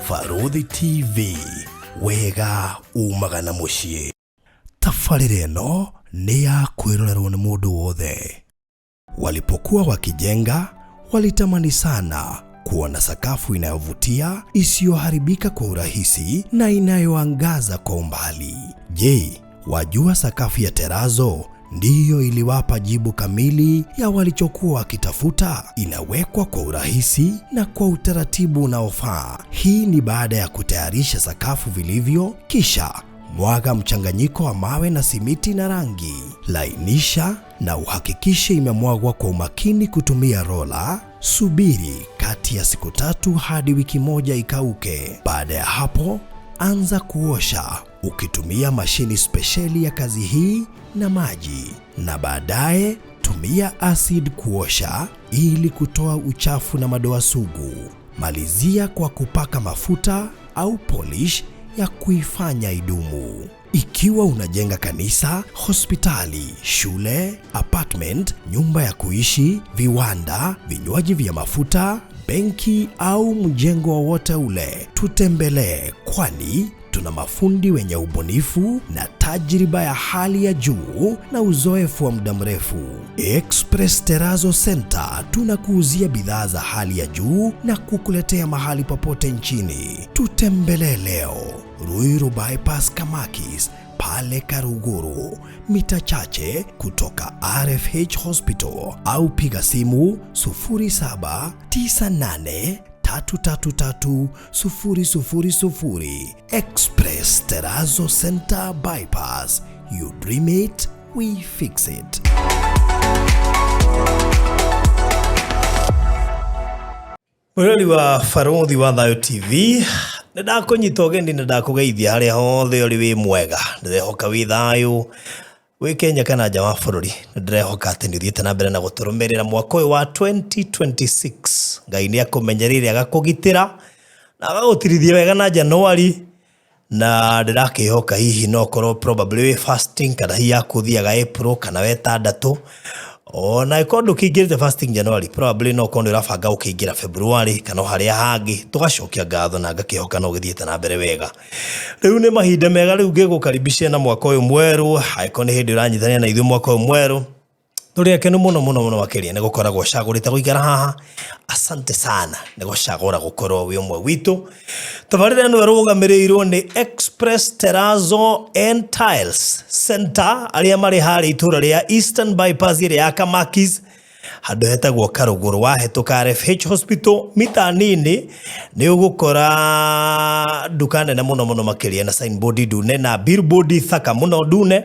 Barũthi TV, wega umaga na mũciĩ. Tabarĩra ĩno nĩ ya kwĩrorerwo nĩ mũndũ wothe. Walipokuwa wakijenga, walitamani sana kuona sakafu inayovutia, isiyoharibika kwa urahisi na inayoangaza kwa umbali. Je, wajua sakafu ya terazo ndiyo iliwapa jibu kamili ya walichokuwa wakitafuta? Inawekwa kwa urahisi na kwa utaratibu unaofaa. Hii ni baada ya kutayarisha sakafu vilivyo, kisha mwaga mchanganyiko wa mawe na simiti na rangi. Lainisha na uhakikishe imemwagwa kwa umakini kutumia rola. Subiri kati ya siku 3 hadi wiki 1 ikauke. Baada ya hapo, anza kuosha ukitumia mashini spesheli ya kazi hii na maji, na baadaye tumia acid kuosha ili kutoa uchafu na madoa sugu. Malizia kwa kupaka mafuta au polish ya kuifanya idumu. Ikiwa unajenga kanisa, hospitali, shule, apartment, nyumba ya kuishi, viwanda, vinywaji vya mafuta, benki au mjengo wowote ule, tutembelee, kwani tuna mafundi wenye ubunifu na tajriba ya hali ya juu na uzoefu wa muda mrefu. Express Terrazzo Center tunakuuzia bidhaa za hali ya juu na kukuletea mahali popote nchini. Tutembelee leo Ruiru Bypass Kamakis pale Karuguru, mita chache kutoka RFH Hospital, au piga simu 0798 333 000. Express Terrazzo Center Bypass. You dream it, we fix it. Mwĩrori wa Barũthi wa Thayũ TV, nĩ ndakũnyita ũgeni na ndakũgeithia harĩa hothe ũrĩ wĩ mwega. Ndĩrehoka wĩ thayũ, wĩ Kenya kana nja wa bũrũri. Nĩ ndĩrehoka atĩ nĩ ũthiĩte na mbere na gũtũrũmĩrĩra mwaka ũyũ wa 2026. Ngai nĩ akũmenyereire agakũgitĩra na agagũtirithia wega na Januari, na ndĩrakĩhoka hihi no korwo probably wĩ fasting kana hihi yakũthiaga April kana wetandatũ, ona ĩkorwo ndũkĩingĩrĩte fasting January, probably no korwo nĩ ũrabanga ũkĩingĩra February kana o harĩa hangĩ. Tũgacokia ngatho na ngakĩhoka no ũgĩthiĩte na mbere wega. Rĩu nĩ mahinda mega rĩu ngĩgũkaribishia na mwaka ũyũ mwerũ. Angĩkorwo nĩ hĩndĩ ũranyitanĩra na ithuĩ mwaka ũyũ mwerũ, tũrĩ akenu mũno mũno mũno makĩria nĩ gũkoragwo ũcagũrĩte gũikara haha. Asante sana nĩ gũcagũra gũkorwo wĩ ũmwe witũ. Tabarĩra ĩno ĩrũgamĩrĩirwo nĩ Express Terrazzo and Tiles Center arĩa marĩ harĩa itũra rĩa Eastern Bypass ĩrĩa ya Kamakis, handũ hetagwo Karũgũrũ. Wahĩtũka RFH Hospital mita nini nĩ ũgũkora nduka nene mũno mũno makĩria na signboard ndune na billboard thaka mũno ndune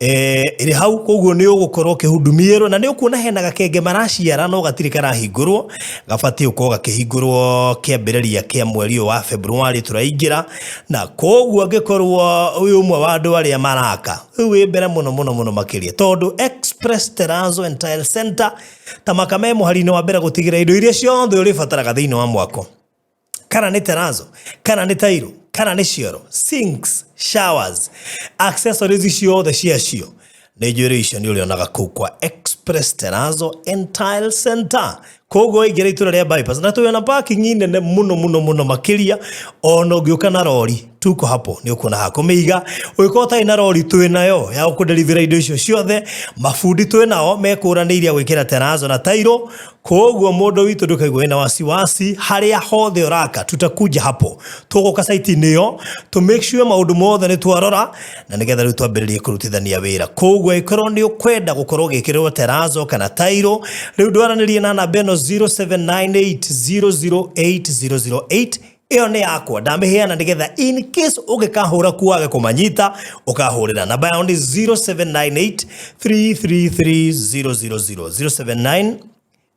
ĩrĩ hau. Koguo nĩ ũgũkorwo ũkĩhudumierwo na nĩ ũkuona hena gakenge maraciara no gatirĩ karahingũrwo, gabatiĩ gũkorwo gakĩhingũrwo kĩambĩrĩria kĩa mweri ũyũ wa February tũraingĩra. Na koguo angĩkorwo wĩ ũmwe wa andũ arĩa maraka, rĩu wĩ mbere mũno mũno mũno makĩria, tondũ Express Terrazzo and Tile Center ta makame mũhari-inĩ wa mbere gũtigĩra indo iria ciothe ũrĩbataraga thĩinĩ wa mwako, kana nĩ terrazzo, kana nĩ tairo, kana nĩ cioro, sinks, showers, accessories ciothe ciacio nĩ njuĩrĩ icio nĩ ũrĩonaga kũu kwa Express Terrazzo and Tile Center. Koguo waingĩra itũra rĩa Bypass na twĩna parking nene mũno mũno mũno makĩria, ona ũngĩũka na rori tuko hapo nĩ ũkuona ha kũmĩiga. Ũngĩkorwo ũtarĩ na rori, twĩnayo ya gũkũdelivera indo icio ciothe. Mabundi twĩnao mekũranĩirie gwĩkĩra terrazzo na tairo. Koguo mũndũ witũ ndũkaigua wĩna wasiwasi, harĩa hothe ũraka tutakuja hapo, tũgũka site-inĩ ĩyo to make sure maũndũ mothe nĩ twarora na nĩgetha rĩu twambĩrĩrie kũrutithania wĩra. Koguo ĩkorwo nĩ ũkwenda gũkorwo ũgĩkĩrĩrwo terrazzo kana tairo, rĩu ndwaranĩrie na namba ĩno 0798008008. Ĩyo nĩ yakwa, ndamĩheana nĩgetha in case ũngĩkahũra kuo wage kũmanyita, ũkahũrĩra namba yao nĩ 0798 333 000, 079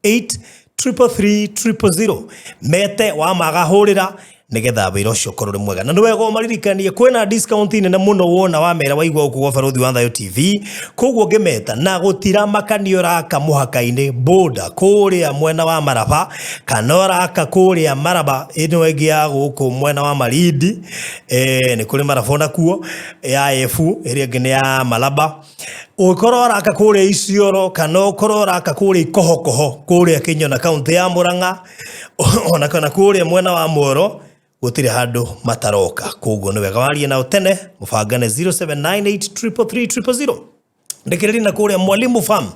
833 000. Mete wamaga hũrĩra nĩgetha wĩra ũcio ũkorwo ũrĩ mwega. Na nĩ wega ũmaririkanie kwĩna discount nene mũno wona wamera waigua gũkũ gwa Barũthi wa Thayũ TV. Koguo ũngĩmeta na gũtiramakania ũraka mũhaka-inĩ border kũrĩa mwena wa Maraba, kana ũraka kũrĩa Maraba ĩno ĩngĩ ya gũkũ mwena wa Malindi, nĩ kũrĩ Maraba onakuo ya F, ĩrĩa ĩngĩ nĩ ya Malaba. Ũngĩkorwo ũraka kũrĩa Isiolo, kana ũkorwo ũraka kũrĩa Ikohokoho kũrĩa Kĩnyona kaũntĩ ya Murang'a, ona kana kũrĩa mwena wa Mworo, Gũtirĩ handũ mataroka, koguo nĩ wega warie nao tene mũbangane 0798333000. Ndĩkĩrĩria na kũrĩa Mwalimu Farm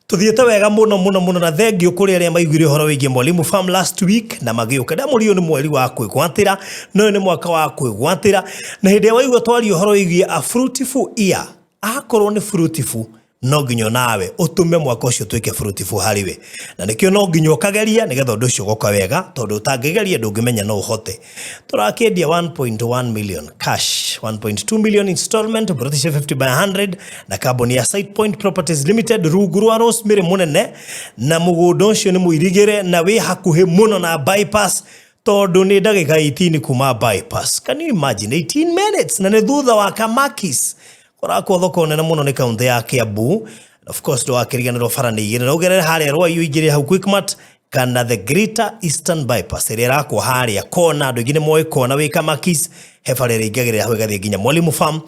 tuthiĩte wega mũno mũno mũno, na thengio kũrĩ arĩa maiguire ũhoro wĩgiĩ Mwalimu Farm last week na magĩũka. Ndamũrio nĩ mweri wa kwĩgwatĩra, no ũyũ nĩ mwaka wa kwĩgwatĩra, na hĩndĩ ĩrĩa waigua twaria ũhoro wĩgiĩ a fruitful year, akorwo nĩ fruitful no nginya nawe ũtũme mwaka ũcio ũtuĩke fruitful harĩ we, na nĩkĩo no nginya ũkageria nĩgetha ũndũ ũcio ũgoka wega, tondũ ũtangĩgeria ndũngĩmenya no ũhote. Tũrakĩendia 1.1 million cash, 1.2 million installment, broti cia 50 by 100 na kambuni ya Site Point Properties Limited rungu rwa Rosemary Munene, na mũgũnda ũcio nĩ mũirigĩre na wĩ hakuhĩ mũno na bypass, tondũ nĩ ndagĩka 18 kuma bypass. Can you imagine 18 minutes? Na nĩ thutha wa Kamakis, kũrakwo thoko nene mũno nĩ kaunti ya Kiambu. Of course ndũgakĩriganĩrwo bara nĩ igĩrĩ, na ũgerere harĩa Rwai ũingĩre hau Quickmart kana the Greater Eastern Bypass ĩrĩa ĩrakwo harĩa kona. Andũ aingĩ nĩ moĩ kona wĩ Kamakis, he bara ĩrĩa ĩingagĩrĩra hau ĩgathiĩ nginya Mwalimu Farm.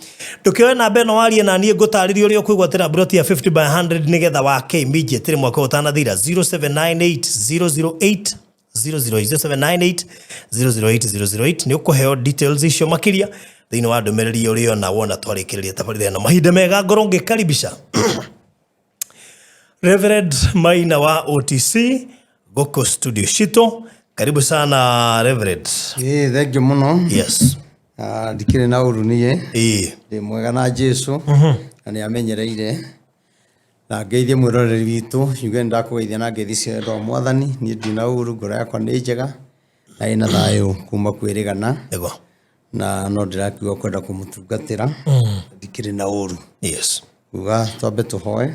Ndũkĩoe namba ĩno warie na niĩ ngũtarĩrie ũrĩa ũkwĩgwatĩra broti ya 50 by 100 nĩgetha wake immediately mwaka ũyũ ũtanathira. 0798 008 00798 008 008. Nĩ ũkũheo details icio makĩria thĩinĩ wa ndũmĩrĩri ũrĩona wona twarĩkĩrĩria tabarĩra ĩno. Mahinda mega, ngorwo ngĩkaribisha Reverend Maina wa OTC gũkũ studio citũ. Karibu sana, Reverend. Ĩĩ, thengiũ mũno. Yes. Ah, ndikĩrĩ na ũru niĩ. Ndĩ mwega na Jesu na nĩ amenyereire, na ngeithie mwĩroreri witũ, yuge nĩ ndakũgeithia na ngeithi cia wendo wa Mwathani. Niĩ ndina ũru, ngoro yakwa nĩ njega na ĩna thayũ kuma kwĩrĩgana. Na no ndĩrakiuga kwenda kũmũtungatĩra, ndikĩrĩ na ũru. Kuga twambe tũhoe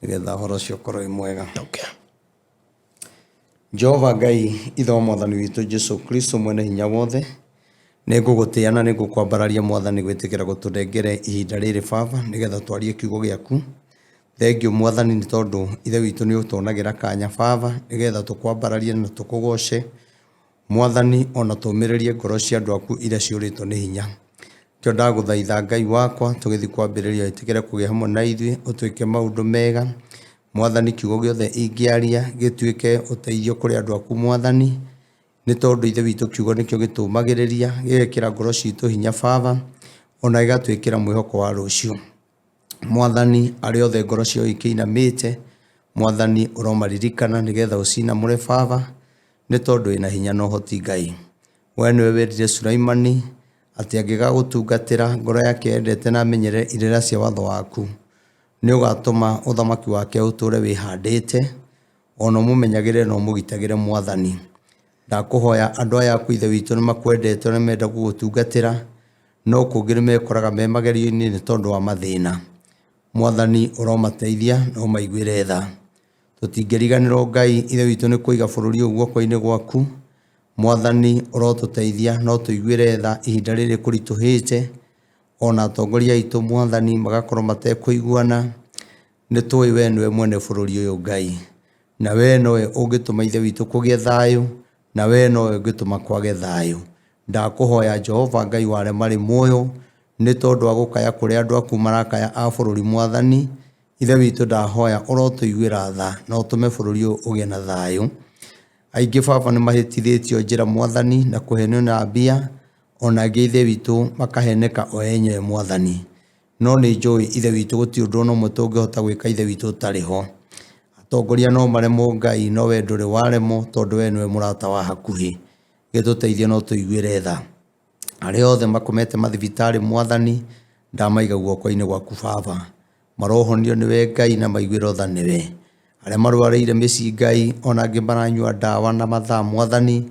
nĩgetha ũhoro ũcio ũkorwo wĩ mwega. Jehova Ngai, Ithe wa Mwathani witũ Jesu Kristo, mwene hinya wothe, nĩ ngũgũtĩa na nĩ ngũkwambararia, Mwathani, gwĩtĩkĩra gũtũnengere ihinda rĩrĩ, Baba, nĩgetha twarie kiugo gĩaku. Thengiũ, Mwathani, nĩ tondũ Ithe witũ nĩ ũtuonagĩra kanya, Baba, nĩgetha tũkwambararie na tũkũgoce, Mwathani, ona tũmĩrĩrie ngoro cia andũ aku iria ciũrĩtwo nĩ hinya. Kĩo ndagũthaitha, Ngai wakwa, tũgĩthiĩ kwambĩrĩria, wĩtĩkĩre kũgĩa hamwe na ithuĩ, ũtwĩke maũndũ mega. Mwathani, kiugo gĩothe ingĩaria gĩtuĩke ũteithio kũrĩ andũ aku, Mwathani, nĩ tondũ Ithe witũ kiugo nĩkĩo gĩtũmagĩrĩria, gĩgekĩra ngoro citũ hinya, Baba, ona gĩgatwĩkĩra mwĩhoko wa rũciũ. Mwathani, arĩa othe ngoro ciao ikĩinamĩte, Mwathani, ũromaririkana nĩgetha ũcinamũre, Baba, nĩ tondũ wĩna hinya na ũhoti, Ngai. We nĩwe werire Sulaimani atĩ angĩgagũtungatĩra ngoro yake yendete na amenyerere irĩra cia watho waku, nĩ ũgatũma ũthamaki wake ũtũũre wĩhandĩte, ona ũmũmenyagĩrĩre na ũmũgitagĩre, Mwathani. Ndakũhoya, andũ aya aku, Ithe witũ, nĩ makwendete na menda gũgũtungatĩra, no kũngĩ nĩ mekoraga me magerio-inĩ nĩ tondũ wa mathĩna. Mwathani, ũromateithia na ũmaiguĩre tha. Tũtingĩriganĩrwo, Ngai Ithe witũ, nĩ kũiga bũrũri ũyũ guoko-inĩ gwaku. Mwathani, ũrotũteithia no tũiguĩre tha ihinda rĩrĩ kũritũhĩte, ona atongoria aitũ, Mwathani, magakorwo matekũiguana. Nĩ tũĩ we nĩwe mwene bũrũri ũyũ, Ngai, na we nowe ũngĩtũma, Ithe witũ, kũgĩe thayũ, na we nowe ũngĩtũma kwage thayũ. Ndakũhoya, Jehova Ngai wa arĩa marĩ muoyo, nĩ tondũ wa gũkaya kũrĩa andũ aku marakaya a bũrũri, Mwathani Ithe witũ, ndahoya ũrotũiguĩra tha na ũtũme bũrũri ũyũ ũgĩe na thayũ. Aingĩ, Baba, nĩ mahĩtithĩtio njĩra, Mwathani, na kũhenio na mbia, ona angĩ, Ithe witũ, makaheneka o enyewe, Mwathani. No nĩ njũĩ, Ithe witũ, gũtirĩ ũndũ ona ũmwe tũngĩhota gwĩka, Ithe witũ, ũtarĩ ho. Atongoria no maremwo, Ngai, no we ndũrĩ waremwo, tondũ we nĩwe mũrata wa hakuhĩ. Gĩtũteithie no tũiguĩre tha. Arĩa othe makomete mathibitarĩ, Mwathani, ndamaiga guoko-inĩ gwaku, Baba. Marohonio nĩwe, Ngai, na maiguĩrwo tha nĩwe. Arĩa marwarĩire mĩciĩ, Ngai, ona angĩ maranyua ndawa na mathaa, Mwathani,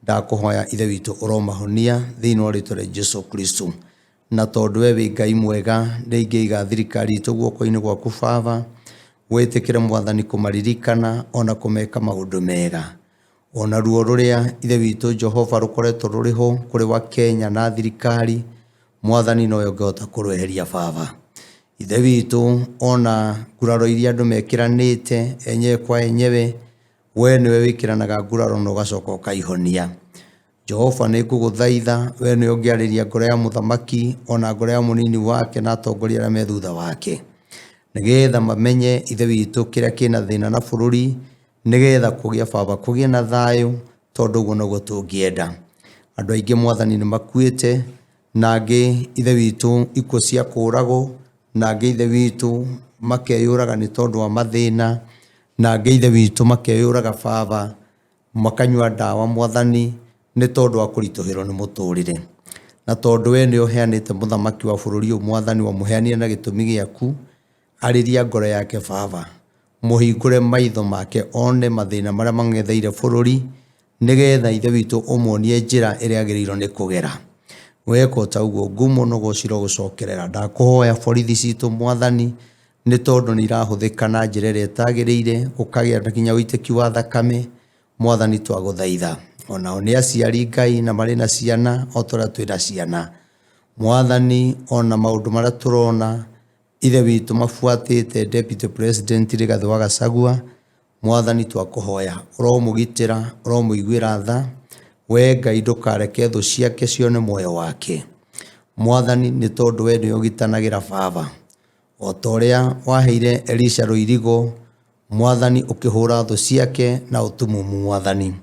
ndakũhoya, Ithe witũ, ũromahonia thĩinĩ wa rĩtwa rĩa Jesu Kristo. Na tondũ we wĩ Ngai mwega, nĩ ingĩiga thirikari itũ guoko-inĩ gwaku, Baba, wĩtĩkĩre, Mwathani, kũmaririkana ona kũmeka maũndũ mega. Ona ruo rũrĩa, Ithe witũ Jehova, rũkoretwo rũrĩ ho kũrĩ wa Kenya na thirikari, Mwathani, nowe ũngĩhota kũrweheria, Baba. Ithe witũ, ona nguraro iria andũ mekĩranĩte enyewe kwa enyewe, we nĩwe wĩkĩranaga nguraro na ũgacoka ũkaihonia. Jehova, nĩ ngũgũthaitha, we nĩwe ũngĩarĩria ngoro ya mũthamaki ona ngoro ya mũnini wake na atongoria arĩa me thutha wake, nĩgetha mamenye, Ithe witũ, kĩrĩa kĩna thĩna na bũrũri, nĩgetha kũgĩa, Baba, kũgĩe na thayũ, tondũ ũguo noguo tũngĩenda. Andũ aingĩ mwathani nĩ makuĩte, na angĩ ithe witũ ikuũ cia kũũragwo, na angĩ ithe witũ makeyũraga nĩ tondũ wa mathĩna, na angĩ ithe witũ makeyũraga baba makanyua ndawa mwathani nĩ tondũ wa kũritũhĩrwo nĩ mũtũrĩre. Na tondũ we nĩ ũheanĩte mũthamaki wa bũrũri ũyũ mwathani wamũheanire na gĩtũmi gĩaku, arĩria ngoro yake baba, mũhingũre maitho make one mathĩna marĩa mang'etheire bũrũri, nĩgetha ithe witũ ũmuonie njĩra ĩrĩa agĩrĩirwo nĩ kũgera. Weka o ta ũguo ngumo na ũgoci ũgũcokerera. Ndakũhoya borithi citũ mwathani, nĩ tondũ nĩ irahũthĩka na njĩra ĩrĩa ĩtagĩrĩire, gũkagĩa na nginya ũitĩki wa thakame, mwathani twagũthaitha. Onao nĩ aciari Ngai na marĩ na ciana o ta ũrĩa twĩna ciana. Mwathani ona maũndũ marĩa tũrona ithe witũ mabuatĩte Deputy President Rigathĩ wa Gachagua, mwathani twakũhoya ũromũgitĩra, ũromũiguĩra tha, we Ngai ndũkareke thũ ciake cione muoyo wake. Mwathani nĩ tondũ we nĩwe ũgitanagĩra baba, o ta ũrĩa waheire Elisha rũirigo, mwathani ũkĩhũra thũ ciake na ũtumumu mwathani.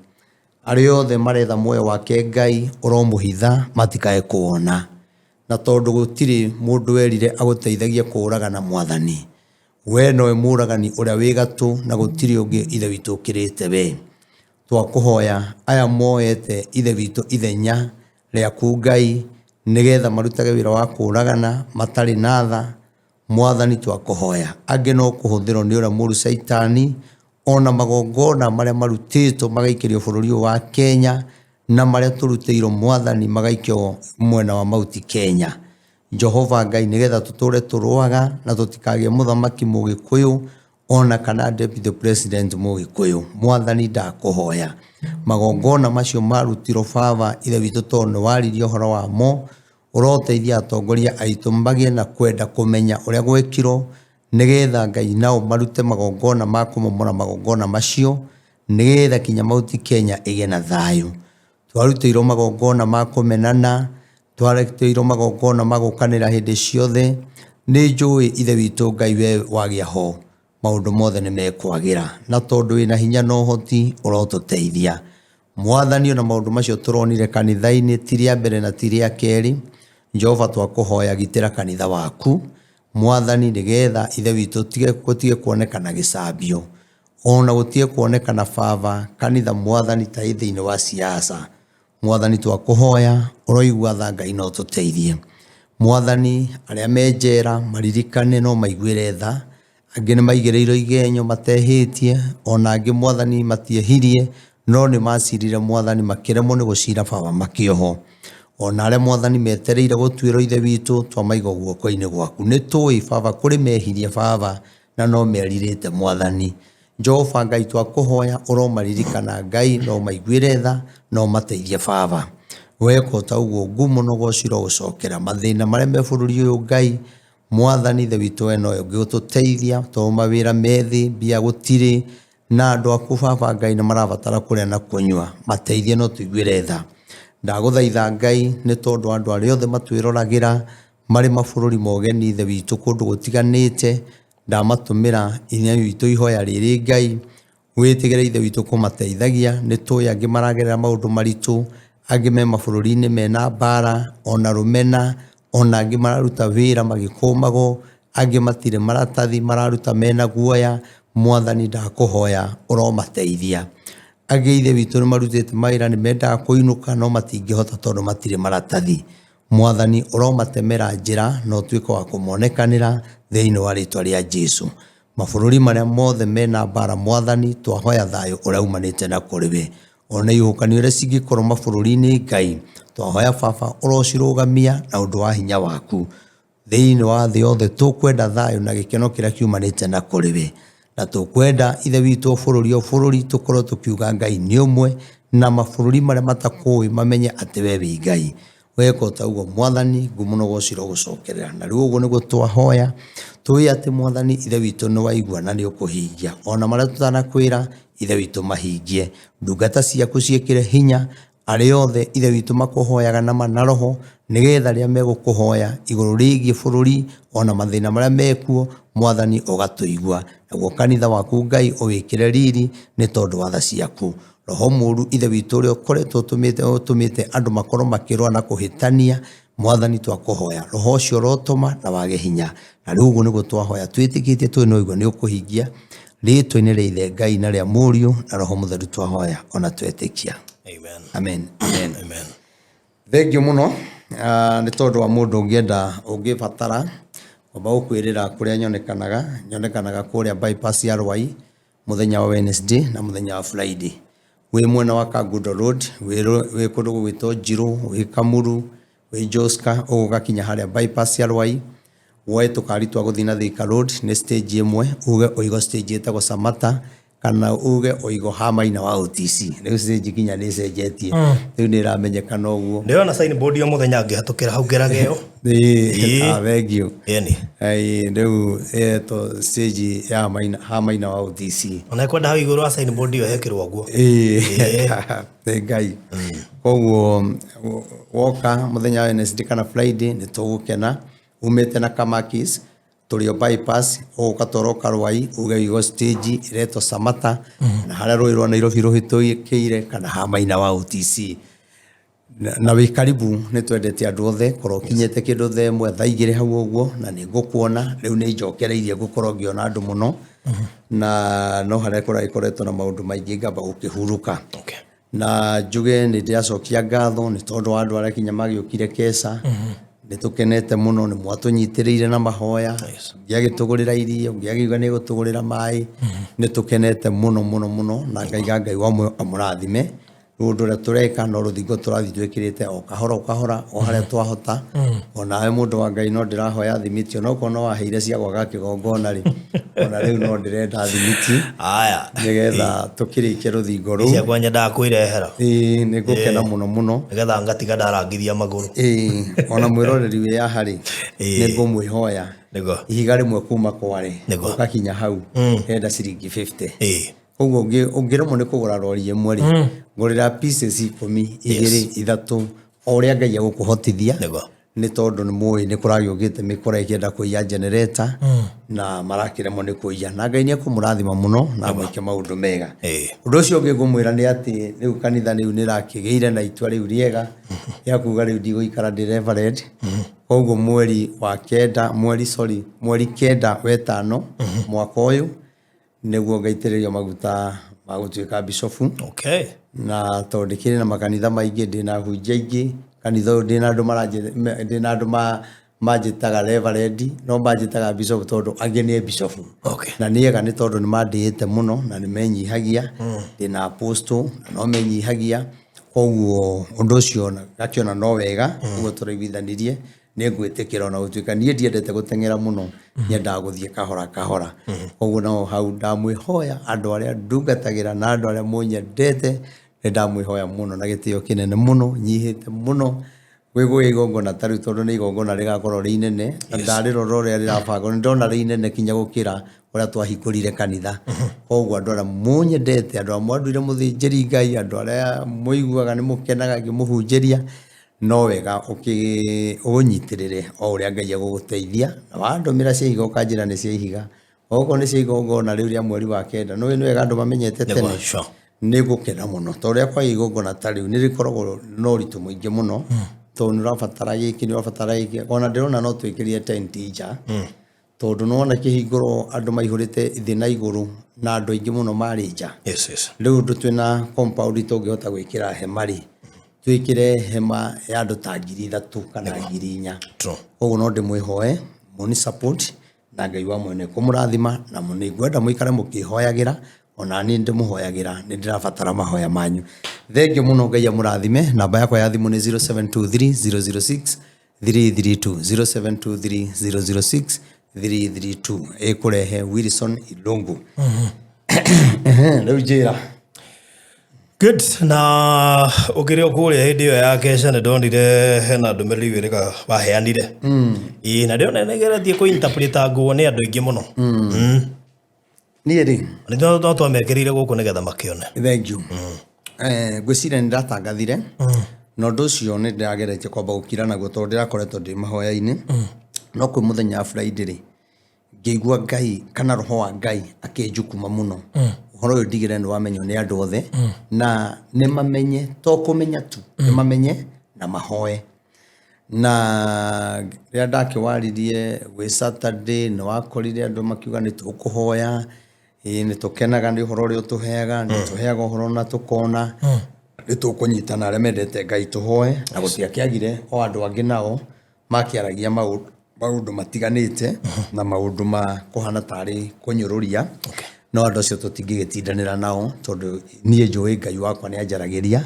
Arĩa othe maretha muoyo wake Ngai ũromũhitha matikae kuwona. Na tondũ gũtirĩ mũndũ werire agũteithagie kũũragana mwathani, we nowe mũũragani ũrĩa wĩ gatũ na gũtirĩ ũngĩ ithe witũ ũkĩrĩte we. Twakũhoya aya moete ithe witũ ithenya rĩaku Ngai, nĩgetha marutage wĩra wa kũũragana matarĩ na tha, mwathani twakũhoya. Angĩ no kũhũthĩrwo nĩ ũrĩa mũũru caitani, ona magongona marĩa marutĩtwo magaikĩrio bũrũri ũyũ wa Kenya, na marĩa tũrutĩirwo mwathani magaikio mwena wa Mount Kenya. Jehova Ngai, nĩgetha tũtũre tũrũaga na tũtikagĩe mũthamaki mũgĩkũyũ ona kana deputy president mũgĩkũyũ. Mwathani ndakũhoya magongona macio marutirwo baba ithe witũ, tondũ nĩ waririe ũhoro wamo, ũroteithia atongoria aitũ magĩe na kwenda kũmenya ũrĩa gwekirwo, nĩgetha Ngai nao marute magongona ma kũmomora magongona macio, nĩgetha kinya Mount Kenya ĩgĩe na thayũ. Twarutĩirwo magongona ma kũmenana, twarutĩirwo magongona ma gũkanĩra hĩndĩ ciothe. Nĩ njũĩ ithe witũ Ngai we wagĩa ho, maũndũ mothe nĩ mekwagĩra, na tondũ wĩna hinya na ũhoti ũrotũteithia. Mwathani ona maũndũ macio tũronire kanitha-inĩ ti rĩa mbere na ti rĩa kerĩ, Jehova twakũhoya gitĩra kanitha waku mwathani, nĩgetha ithe witũ gũtige kuonekana gĩcambio, ona gũtige kuonekana baba kanitha mwathani ta ĩ thĩinĩ wa siasa. Mwathani twakũhoya ũroigua tha Ngai no tũteithie. Mwathani arĩa me njera maririkane no maiguĩre tha, angĩ nĩ maigĩrĩirwo igenyo matehĩtie, ona angĩ mwathani matiehirie no nĩ macirire mwathani makĩremwo nĩ gũcira baba makĩohwo. Ona arĩa mwathani metereire gũtuĩrwo ithe witũ twamaiga guoko-inĩ gwaku. Nĩ tũĩ baba kũrĩ mehirie baba na no merirĩte mwathani. Jehova Ngai twakũhoya ũromaririkana Ngai no maiguĩre tha no mateithie baba. Weka o ta ũguo ngumo na ũgoci ũrogũcokera. Mathĩna marĩa me bũrũri ũyũ Ngai mwathani ithe witũ we nowe ũngĩtũteithia, tondũ mawĩra me thĩ, mbia gũtirĩ, na andũ aku baba Ngai nĩ marabatara kũrĩa na kũnyua, mateithie no tũiguĩre tha. Ndagũthaitha Ngai nĩ tondũ andũ arĩa othe matwĩroragĩra marĩ mabũrũri ma ũgeni ithe witũ kũndũ gũtiganĩte, ndamatũmĩra ithe witũ ihoya rĩrĩ Ngai, wĩtĩkĩre ithe witũ kũmateithagia. Nĩ tũĩ angĩ maragerera maũndũ maritũ, angĩ me mabũrũri-inĩ mena mbara ona rũmena, ona angĩ mararuta wĩra magĩkũmagwo, angĩ matirĩ maratathi mararuta mena guoya. Mwathani ndakũhoya ũromateithia. Angĩ ithe witũ nĩ marutĩte mawĩra nĩ mendaga kũinũka no matingĩhota tondũ matirĩ maratathi. Mwathani ũromatemera njĩra na ũtuĩke wa kũmonekanĩra thĩinĩ wa rĩtwa rĩa Jesu. Mabũrũri marĩa mothe mena mbara mwathani twahoya thayũ ũrĩa umanĩte na kũrĩ we. Ona ihuhũkanio iria cingĩkorwo mabũrũri-inĩ Ngai twahoya baba ũrocirũgamia na ũndũ wa hinya waku. Thĩinĩ wa thĩ yothe tũkwenda thayũ na gĩkeno kĩrĩa kiumanĩte na kũrĩ we, na tũkwenda ithe witũ o bũrũri o bũrũri tũkorwo tũkiuga Ngai nĩ ũmwe, na mabũrũri marĩa matakũĩ mamenye atĩ we wĩ Ngai. Weka o ta ũguo mwathani ngumo na ũgoci ũrogũcokerera. Na rĩu ũguo nĩguo twahoya, tũĩ atĩ mwathani ithe witũ nĩ waigua na nĩ ũkũhingia, ona marĩa tũtanakwĩra ithe witũ mahingie. Ndungata ciaku ciĩkĩre hinya, arĩa othe ithe witũ makũhoyaga na ma na roho, nĩgetha rĩrĩa megũkũhoya igũrũ rĩgiĩ bũrũri ona mathĩna marĩa mekuo, mwathani ũgatũigua. Naguo kanitha waku Ngai ũwĩkĩre riri nĩ tondũ wa tha ciaku. Roho mũru ithe witũ ũrĩa ũkoretwo ũtũmĩte andũ makorwo makĩrũa na kũhĩtania, mwathani twakũhoya roho ũcio ũrotũma na wage hinya. Na rĩu ũguo nĩguo twahoya twĩtĩkĩtie twĩ na ũigua nĩ ũkũhingia, rĩtwa-inĩ rĩa ithe Ngai na rĩa mũriũ na roho mũtheru twahoya ona twetĩkia. Amen. Amen. Amen. Amen. Thengiũ mũno nĩ tondũ wa mũndũ ũngĩenda ũngĩbatara kwamba gũkwĩrĩra kũrĩa nyonekanaga, nyonekanaga kũrĩa bypass ya Rwai mũthenya wa Wednesday na mũthenya wa Friday. Wĩ mwena wa Kangundo Road, wĩ kũndũ gũgwĩtwo Njirũ, wĩ Kamuru, wĩ Joska, ũgũgakinya harĩa bypass ya Rwai, woe tũkari twa gũthiĩ na Thika Road, nĩ stage ĩmwe, uge ũigo stage ĩtagwo Samata, kana uge ũigo ha Maina wa OTC. Rĩu stage nginya nĩ ĩcenjetie, rĩu nĩ ĩramenyekana ũguo. Ndĩrona signboard o mũthenya ngĩhatũkĩra hau ngeraga ĩyo. Ĩĩ, Ĩĩ. ah, thengiũ. Ĩni. Ĩĩ, rĩu ĩtwo stage ya Maina, ha Maina wa OTC. Ona kwenda hau igũrũ wa signboard ĩyo hekĩrwo ũguo. Ĩĩ, nĩ Ngai. Koguo woka mũthenya wa Wednesday kana Friday nĩ tũgũkena umĩte na Kamakis tũrĩ o bypass ũgũka toro Karwai uge ũigo stage ĩretwo Samata na harĩa rũĩ rwa Nairobi rũhĩtũkĩire kana ha Maina wa OTC. Na wĩ karibu nĩ twendete andũ othe korwo ũkinyĩte kĩndũ thaa ĩmwe thaa igĩrĩ hau ũguo na nĩ ngũkuona rĩu nĩ njokereirie ngũkorwo ngĩona andũ mũno na no harĩa kũragĩkoretwo na maũndũ maingĩ ngamba gũkĩhurũka. Okay. Na njuge nĩ ndĩracokia ngatho nĩ tondũ wa andũ arĩa kinya magĩũkire keca nĩ tũkenete mũno nĩ mwatũnyitĩrĩire na mahoya ngĩagĩtũgũrĩra irio ngĩagiuga nĩ gũtũgũrĩra maĩ nĩ tũkenete mũno mũno mũno na ngaiga Ngai wa muoyo amũrathime. Rĩu ũndũ ũrĩa tũreka no rũthingo tũrathiĩ twĩkĩrĩte o kahora o kahora o harĩa twahota onawe mũndũ wa Ngai no ndĩrahoya thimiti onokorwo no waheire cia gwaka kĩgongona rĩ ona rĩu no ndĩrenda thimiti Aya. nĩgetha tũkĩrĩkie rũthingo rũu. Ciakwa nyendaga kwĩrehera. Ĩĩ nĩ ngũkena mũno mũno. Nĩgetha ngatiga ndarangithia magũrũ. Ĩĩ ona mwĩroreri wĩ haha rĩ Ĩĩ. nĩ ngũmwĩhoya Nĩguo. ihiga rĩmwe kuma kware Nĩguo. ũgakinya hau enda ciringi 50. Ĩĩ. Koguo ũngĩremwo nĩ kũgũra rori ĩmwe rĩ ngũrĩra pieces ikũmi igĩrĩ ithatũ o ũrĩa Ngai egũkũhotithia. Nĩguo. Nĩ tondũ nĩ mũĩ nĩ kũragĩũkĩte mĩkora ĩkĩenda kũiya generator na marakĩremwo nĩ kũiya na Ngai nĩ ekũmũrathima mũno na amwĩke maũndũ mega. Ĩĩ. Ũndũ ũcio ũngĩ ngũmwĩra nĩ atĩ rĩu kanitha rĩu nĩ ĩrakĩgĩire na itua rĩu rĩega rĩa kuga rĩu ndigũikara ndĩ reverend. Koguo mweri wa kenda, mweri sorry, mweri kenda wetano mwaka ũyũ nĩguo ngaitĩrĩrio maguta ma gũtuĩka bishofu. Okay. Na tondũ ndĩkĩrĩ na makanitha maingĩ ndĩna ahunjia aingĩ kanitha ũyũ ndĩna andũ ndĩna andũ manjĩtaga reverend no manjĩtaga bishop tondũ angĩ nĩ bishop. Okay. Na nĩ ega nĩ tondũ nĩ mandĩĩte mũno na nĩ menyihagia ndĩna apostle na no menyihagia koguo ũndũ ũcio ngakĩona no wega ũguo tũraiguithanirie nĩ ngwĩtĩkĩra ona gũtuĩka niĩ ndiendete gũteng'era mũno nyendaga gũthiĩ kahora kahora. Koguo no hau ndamwĩhoya andũ arĩa ndungatagĩra na andũ arĩa mũnyendete nĩ ndamwĩhoya mũno na gĩtĩo kĩnene mũno nyihĩte mũno gwĩgũĩa igongona ta rĩu tondũ nĩ igongona rĩgakorwo rĩ inene na ndarĩrora ũrĩa rĩrabangwo nĩ ndona rĩ inene kinya gũkĩra ũrĩa twahingũrire kanitha. Koguo andũ arĩa mũnyendete andũ arĩa mwanduire mũthĩnjĩri Ngai andũ arĩa mũiguaga nĩ mũkenaga ngĩmũhunjĩria no wega ũnyitĩrĩre o ũrĩa Ngai egũgũteithia na wandũmĩra cia ihiga ũkanjĩra nĩ cia ihiga okorwo nĩ cia igongona rĩu rĩa mweri wa kenda nĩ wega andũ mamenyete tene nĩ ngũkena mũno tondũ rĩa kwaga igongona ta rĩu nĩ rĩkoragwo na ũritũ mũingĩ mũno tondũ nĩ ũrabatara gĩkĩ nĩ ũrabatara gĩkĩ ona ndĩrona no twĩkĩrire tent nja tondũ nĩwona kĩhingũro andũ maihũrĩte thĩ na igũrũ na andũ aingĩ mũno marĩ nja. Yes, yes. Rĩu ũndũ twĩna compound tũngĩhota gwĩkĩra hema rĩ twĩkĩre hema ya andũ ta 3,000 kana 4,000. True. Koguo no ndĩmwĩhoe mũni support na Ngai wa mwene kũmũrathima na nĩ ngwenda mũikare mũkĩhoyagĩra ona niĩ ndĩmũhoyagĩra nĩ ndĩrabatara mahoya manyu. Thengiũ mũno Ngai amũrathime. Namba yakwa ya thimũ nĩ 0723 006 332 0723 006 332 ĩkũrehe Wilson Ilungu. Rĩu njĩra. Good. Na ũkĩrĩ o kũrĩa hĩndĩ ĩyo ya kesha nĩ ndonire hena ndũmĩrĩri wĩrĩga waheanire. Ĩĩ na ndĩrona nĩgeretie kũ-interpret-angwo nĩ andũ aingĩ mũno. Niĩ rĩ Nĩ no twamekĩrĩire gũkũ nĩgetha makĩone. Thank you. Ngwĩciria nĩ ndatangathire na ũndũ ũcio nĩ ndĩrageretie kwamba gũkira naguo tondũ ndĩrakoretwo ndĩ mahoya-inĩ no kwĩ mũthenya wa Friday rĩ ngĩigua Ngai kana roho wa Ngai akĩnjukuma mũno. Ũhoro ũyũ ndigĩrĩre nĩ wamenywo nĩ andũ othe, na nĩ mamenye, to kũmenya tu, nĩ mamenye na mahoe. Na rĩrĩa ndakĩwaririe gwĩ Saturday, nĩ wakorire andũ makiuga nĩ tũkũhoya, ĩĩ nĩ tũkenaga nĩ ũhoro ũrĩa ũtũheaga, nĩ ũtũheaga ũhoro na tũkona, nĩ tũkũnyitana arĩa mendete Ngai tũhoe, na gũtiakĩagire o andũ angĩ nao makĩaragia maũndũ matiganĩte na maũndũ ma kũhana tarĩ kũnyũrũria. No andũ acio tũtingĩgĩtindanĩra nao, tondũ niĩ njũĩ Ngai wakwa nĩ anjaragĩria,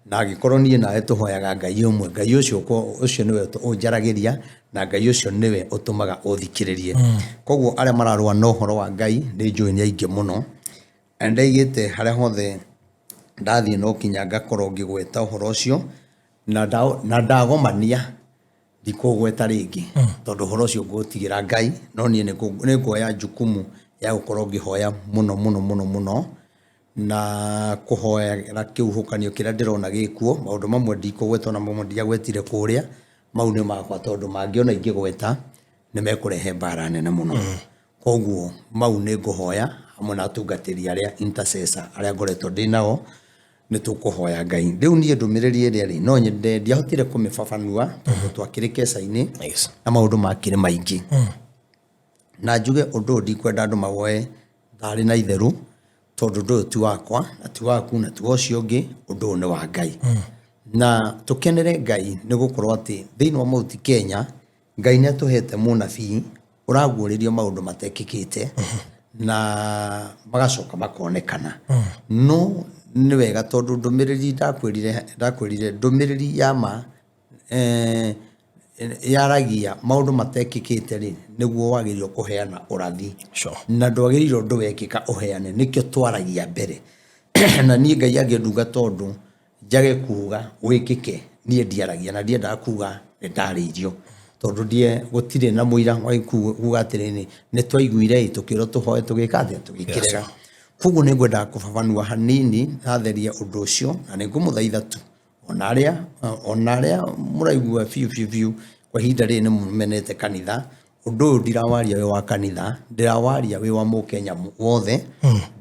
na angĩkorwo niĩ nawe tũhoyaga Ngai ũmwe, Ngai ũcio ũcio nĩwe ũnjaragĩria, na Ngai ũcio nĩwe ũtũmaga ũthikĩrĩrie. Koguo arĩa mararũa na ũhoro wa Ngai nĩ njũĩ nĩ aingĩ mũno. Na nĩndaigĩte harĩa hothe ndathiĩ no kinya ngakorwo ngĩgweta ũhoro ũcio, na ndagomania ndikũgweta rĩngĩ, tondũ ũhoro ũcio ngũtigĩra Ngai, no niĩ nĩ nguoya jukumu ya gũkorwo ngĩhoya mũno mũno mũno mũno, na kũhoera kĩhuhũkanio kĩrĩa ndĩrona gĩkuo. Maũndũ mamwe ndikũgweta, ona mamwe ndiagwetire kũrĩa, mau nĩ makwa, tondũ mangĩona ingĩgweta nĩ mekũrehe mbara nene mũno. Koguo mau nĩ ngũhoya hamwe na atungatĩri arĩa intercessor arĩa ngoretwo ndĩ nao, nĩ tũkũhoya Ngai. Rĩu niĩ ndũmĩrĩri ĩrĩa rĩ, no nyende, ndiahotire kũmĩbabanua tondũ twakĩrĩ keca-inĩ na maũndũ makĩrĩ maingĩ. Na njuge ũndũ ũyũ ndikwenda andũ mawoe tharĩ na itherũ, tondũ ũndũ ũyũ ti wakwa na ti waku na ti wa ũcio ũngĩ, ũndũ ũyũ nĩ wa Ngai. Na tũkenere Ngai nĩ gũkorwo atĩ thĩinĩ wa Mount Kenya, Ngai nĩ atũhete mũnabii ũraguũrĩrio maũndũ matekĩkĩte na magacoka makonekana. No nĩ wega tondũ ndũmĩrĩri ndakwĩrire ndũmĩrĩri ya ma yaragia maũndũ matekĩkĩte rĩ, nĩguo wagĩrĩirwo kũheana ũrathi. Na ndwagĩrĩirwo ũndũ wekĩka ũheane, nĩkĩo twaragia mbere. Na niĩ Ngai angĩndunga tondũ njage kuga wĩkĩke, niĩ ndiaragia na ndiendaga kuga nĩ ndarĩirio, tondũ ndie gũtirĩ na mũira wa kuga atĩrĩrĩ, nĩ twaiguire ĩ, tũkĩrwo tũhoe, tũgĩka atĩa, tũgĩkĩrega. Koguo nĩ ngwendaga kũbabanua hanini natherie ũndũ ũcio, na nĩ ngũmũthaitha tu ona arĩa mũraigua biũ biũ biũ kwa ihinda rĩrĩ nĩ mũmenete kanitha, ũndũ ũyũ ndirawaria wĩ wa kanitha, ndĩrawaria wĩ wa mũkenya wothe,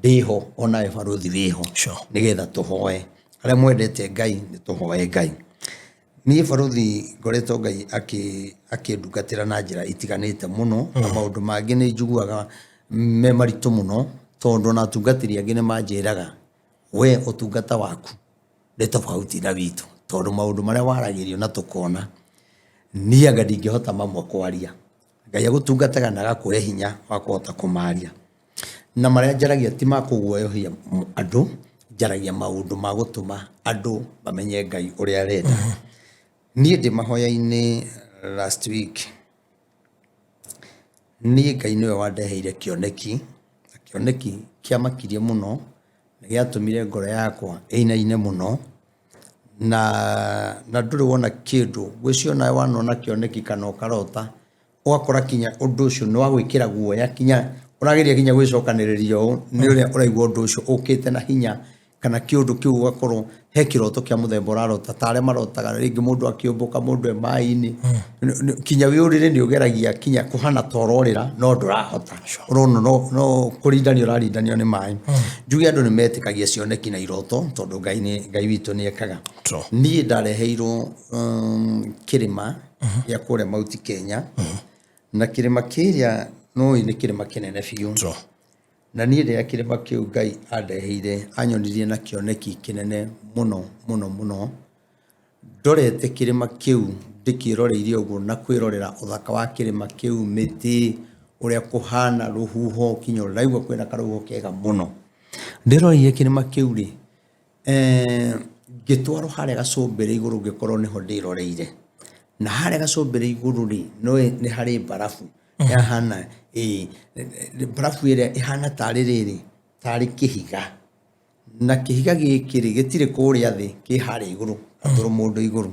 ndĩho onawe barũthi wĩho, nĩgetha tũhoe. Arĩa mwendete Ngai nĩ tũhoe Ngai. Niĩ barũthi ngoretwo Ngai akĩndungatĩra na njĩra itiganĩte mũno, na maũndũ mangĩ nĩ njiguaga me maritũ mũno, tondũ ona atungatĩri angĩ nĩ manjĩraga, we ũtungata waku nĩ tofauti na witũ, tondũ maũndũ marĩa waragĩrio na tũkona, niĩ anga ndingĩhota mamwe kwaria. Ngai agũtungataga na agakũhe hinya wa kũhota kũmaria. Na marĩa njaragia ti ma kũguoyohia andũ, njaragia maũndũ ma gũtũma andũ mamenye Ngai ũrĩa arenda. Niĩ ndĩ mahoya-inĩ last week, niĩ Ngai nĩwe wandeheire kĩoneki, na kĩoneki kĩamakirie mũno, nĩ gĩatũmire ngoro yakwa ĩinaine mũno, na ndũrĩ wona kĩndũ, ngwĩciria onawe wanona kĩoneki kana ũkarota, ũgakora kinya ũndũ ũcio nĩ wagwĩkĩra guoya, kinya ũrageria kinya gwĩcokanĩrĩria ũũ nĩ ũrĩa ũraigua ũndũ ũcio ũkĩte na hinya, kana kĩũndũ kĩu ũgakorwo he kĩroto kĩa mũthemba ũrarota, ta arĩa marotaga rĩngĩ mũndũ akĩũmbũka, mũndũ e maĩ-inĩ, kinya wĩ ũrĩrĩ nĩ ũgeragia kinya kũhana ta ũrorĩra no ndũrahota, ũrona no kũrindanio ũrarindanio nĩ maĩ. Njuge andũ nĩ metĩkagia cioneki na iroto, tondũ Ngai nĩ Ngai witũ nĩ ekaga. Niĩ ndareheirwo kĩrĩma gĩa kũrĩa Mount Kenya, na kĩrĩma kĩrĩa nĩũĩ nĩ kĩrĩma kĩnene biũ. Na niĩ rĩrĩa kĩrĩma kĩu Ngai andeheire, anyonirie na kĩoneki kĩnene mũno mũno mũno, ndorete kĩrĩma kĩu ndĩkĩroreire ũguo na kwĩrorera ũthaka wa kĩrĩma kĩu, mĩtĩ, ũrĩa kũhana, rũhuho, kinya ũraigua kwĩna karũhuho kega mũno. Ndĩroreire kĩrĩma kĩu rĩ, ngĩtwarwo harĩa gacũmbĩrĩ igũrũ ngĩkorwo nĩho ndĩroreire. Na harĩa gacũmbĩrĩ igũrũ rĩ, nĩũĩ nĩ harĩ mbarabu yahana, ĩĩ, mbarabu ĩrĩa ĩhana tarĩ rĩrĩ, tarĩ kĩhiga. Na kĩhiga gĩkĩ rĩ, gĩtirĩ kũrĩa thĩ, kĩ harĩa igũrũ, gatũrũ mũndũ igũrũ.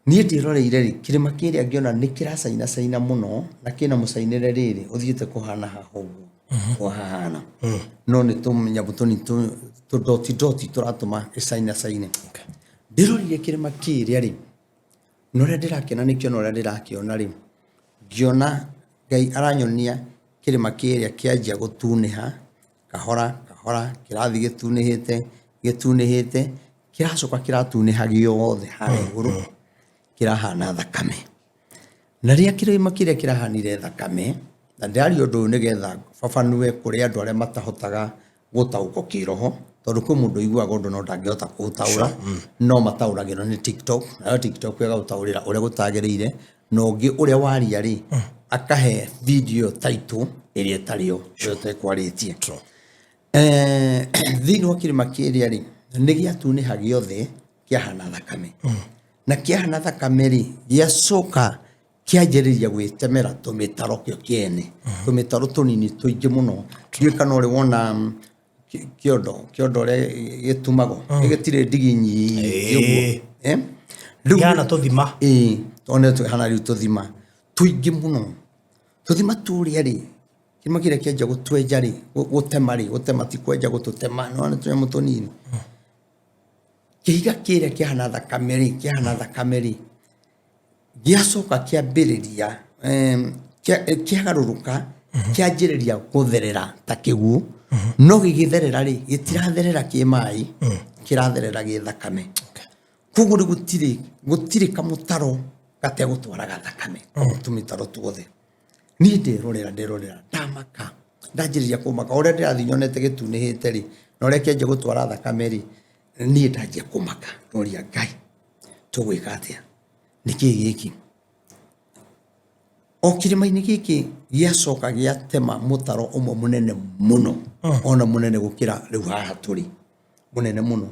Niĩ ndĩroreire rĩ, kĩrĩma kĩrĩa ngĩona nĩ kĩracainacaina mũno, na kĩna mũcainĩre rĩrĩ, ũthiĩte kũhana haha ũguo, ũguo hahana. No nĩ tũnyamũ tũnini tũdoti doti tũratũma ĩcainacaine. Ndĩroreire kĩrĩma kĩrĩa rĩ, na ũrĩa ndĩrakena nĩkĩo na ũrĩa ndĩrakĩona rĩ, ngĩona Ngai aranyonia kĩrĩma kĩrĩa kĩanjia gũtunĩha, kahora kahora. Kahora kĩrathiĩ gĩtunĩhĩte, gĩtunĩhĩte, kĩracoka kĩratunĩha gĩothe harĩa igũrũ, kĩrahana thakame. Na rĩrĩa kĩrĩma kĩrĩa kĩrahanire thakame, na ndĩraria ũndũ ũyũ nĩgetha babanue kũrĩ andũ arĩa matahotaga gũtaũkwo kĩroho, tondũ kwĩ mũndũ ũiguaga ũndũ no ndangĩhota kũũtaũra, no mataũragĩrwo nĩ TikTok, nayo TikTok ĩgaũtaũrĩra ũrĩa gũtagĩrĩire, na ũngĩ ũrĩa waria rĩ, akahe video title ĩrĩa ĩtarĩ yo, ĩrĩa ũtekwarĩtie. Thĩinĩ wa kĩrĩma kĩrĩa rĩ, nĩ gĩatunĩha gĩothe kĩahana thakame. Na kĩahana thakame rĩ, gĩacoka kĩanjĩrĩria gwĩtemera tũmĩtaro kĩo kĩene, tũmĩtaro tũnini tũingĩ mũno. Ndiũĩ kana ũrĩ wona kĩondo, kĩondo ũrĩa gĩtumagwo, gĩtirĩ ndigi nyingĩ ũguo. Rĩu Kĩhana tũthima. Ĩĩ, tondũ kĩhana rĩu tũthima tũingĩ mũno. Tũthima tũrĩa rĩ, kĩrĩma kĩrĩa kĩanjia gũtwenja rĩ, gũtema rĩ, gũtema ti kwenja gũtũtema, nĩ wona tũnyamũ tũnini. Kĩhiga kĩrĩa kĩhana thakame rĩ, kĩhana thakame rĩ, gĩacoka kĩambĩrĩria, kĩagarũrũka, kĩanjĩrĩria gũtherera ta kĩguũ, no gĩgĩtherera rĩ, gĩtiratherera kĩ maĩ, kĩratherera gĩ thakame. Koguo rĩu gũtirĩ kamũtaro gategũtwaraga thakame, tũmĩtaro tuothe. Niĩ nderorera, nderorera, ndamaka, ndanjĩrĩria kũmaka, o ũrĩa ndĩrathiĩ nyonete gĩtunĩhĩte rĩ, na ũrĩa kĩanjia gũtwara thakame rĩ, niĩ ndanjia kũmaka, ndoria Ngai, tũgwĩka atĩa? Nĩkĩ gĩkĩ? O kĩrĩma-inĩ gĩkĩ gĩacoka gĩatema mũtaro ũmwe mũnene mũno, ona mũnene gũkĩra rĩu haha tũrĩ, mũnene mũno.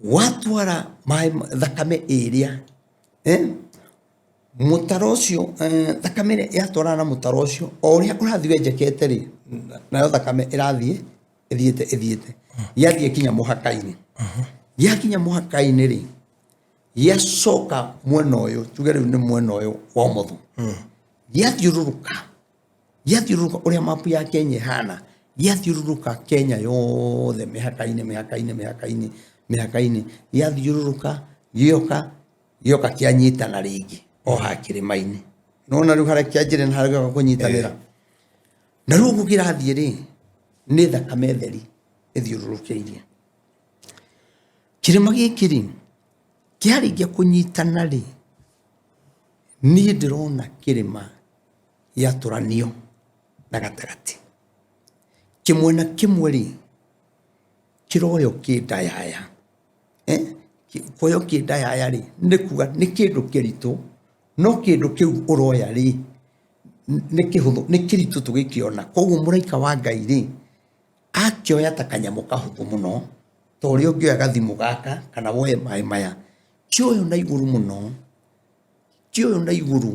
Watwara maĩ, thakame ĩrĩa, mũtaro ũcio, thakame ĩrĩa yatwarana na mũtaro ũcio, o ũrĩa ũrathiĩ wenjekete rĩ, nayo thakame ĩrathiĩ ĩthiĩte ĩthiĩte, yathiĩ kinya mũhaka-inĩ. Yakinya mũhaka-inĩ rĩ, gĩacoka mwena ũyũ, tuge rĩu nĩ mwena ũyũ wa ũmotho, gĩathiũrũrũka, gĩathiũrũrũka ũrĩa mapu ya Kenya ĩhana, gĩathiũrũrũka Kenya yothe mĩhaka-inĩ, mĩhaka-inĩ, mĩhaka-inĩ, mĩhaka-inĩ, gĩathiũrũrũka, gĩoka, gĩoka kĩanyitana rĩngĩ o haha kĩrĩma-inĩ. Nĩwona rĩu harĩa kĩanjĩrĩria na harĩa gĩoka kũnyitanĩra. Na rĩu ũguo kĩrathiĩ rĩ, nĩ thakame theri ĩthiũrũrũkĩirie. Kĩrĩma gĩkĩ rĩ, kĩarĩkia kũnyitana rĩ, niĩ ndĩrona kĩrĩma gĩatũranio na gatagatĩ. Kĩmwena kĩmwe rĩ, kĩroywo kĩ ndayaya. Kuoywo kĩ ndayaya rĩ, nĩ kuga nĩ kĩndũ kĩritũ, no kĩndũ kĩu ũroya rĩ, nĩ kĩhũthũ, nĩ kĩritũ tũgĩkĩona. Koguo mũraika wa Ngai rĩ, akĩoya ta kanyamũ kahũthũ mũno, ta ũrĩa ũngĩoya gathimũ gaka, kana woye maĩ maya. Kĩoywo na igũrũ mũno, kĩoywo na igũrũ,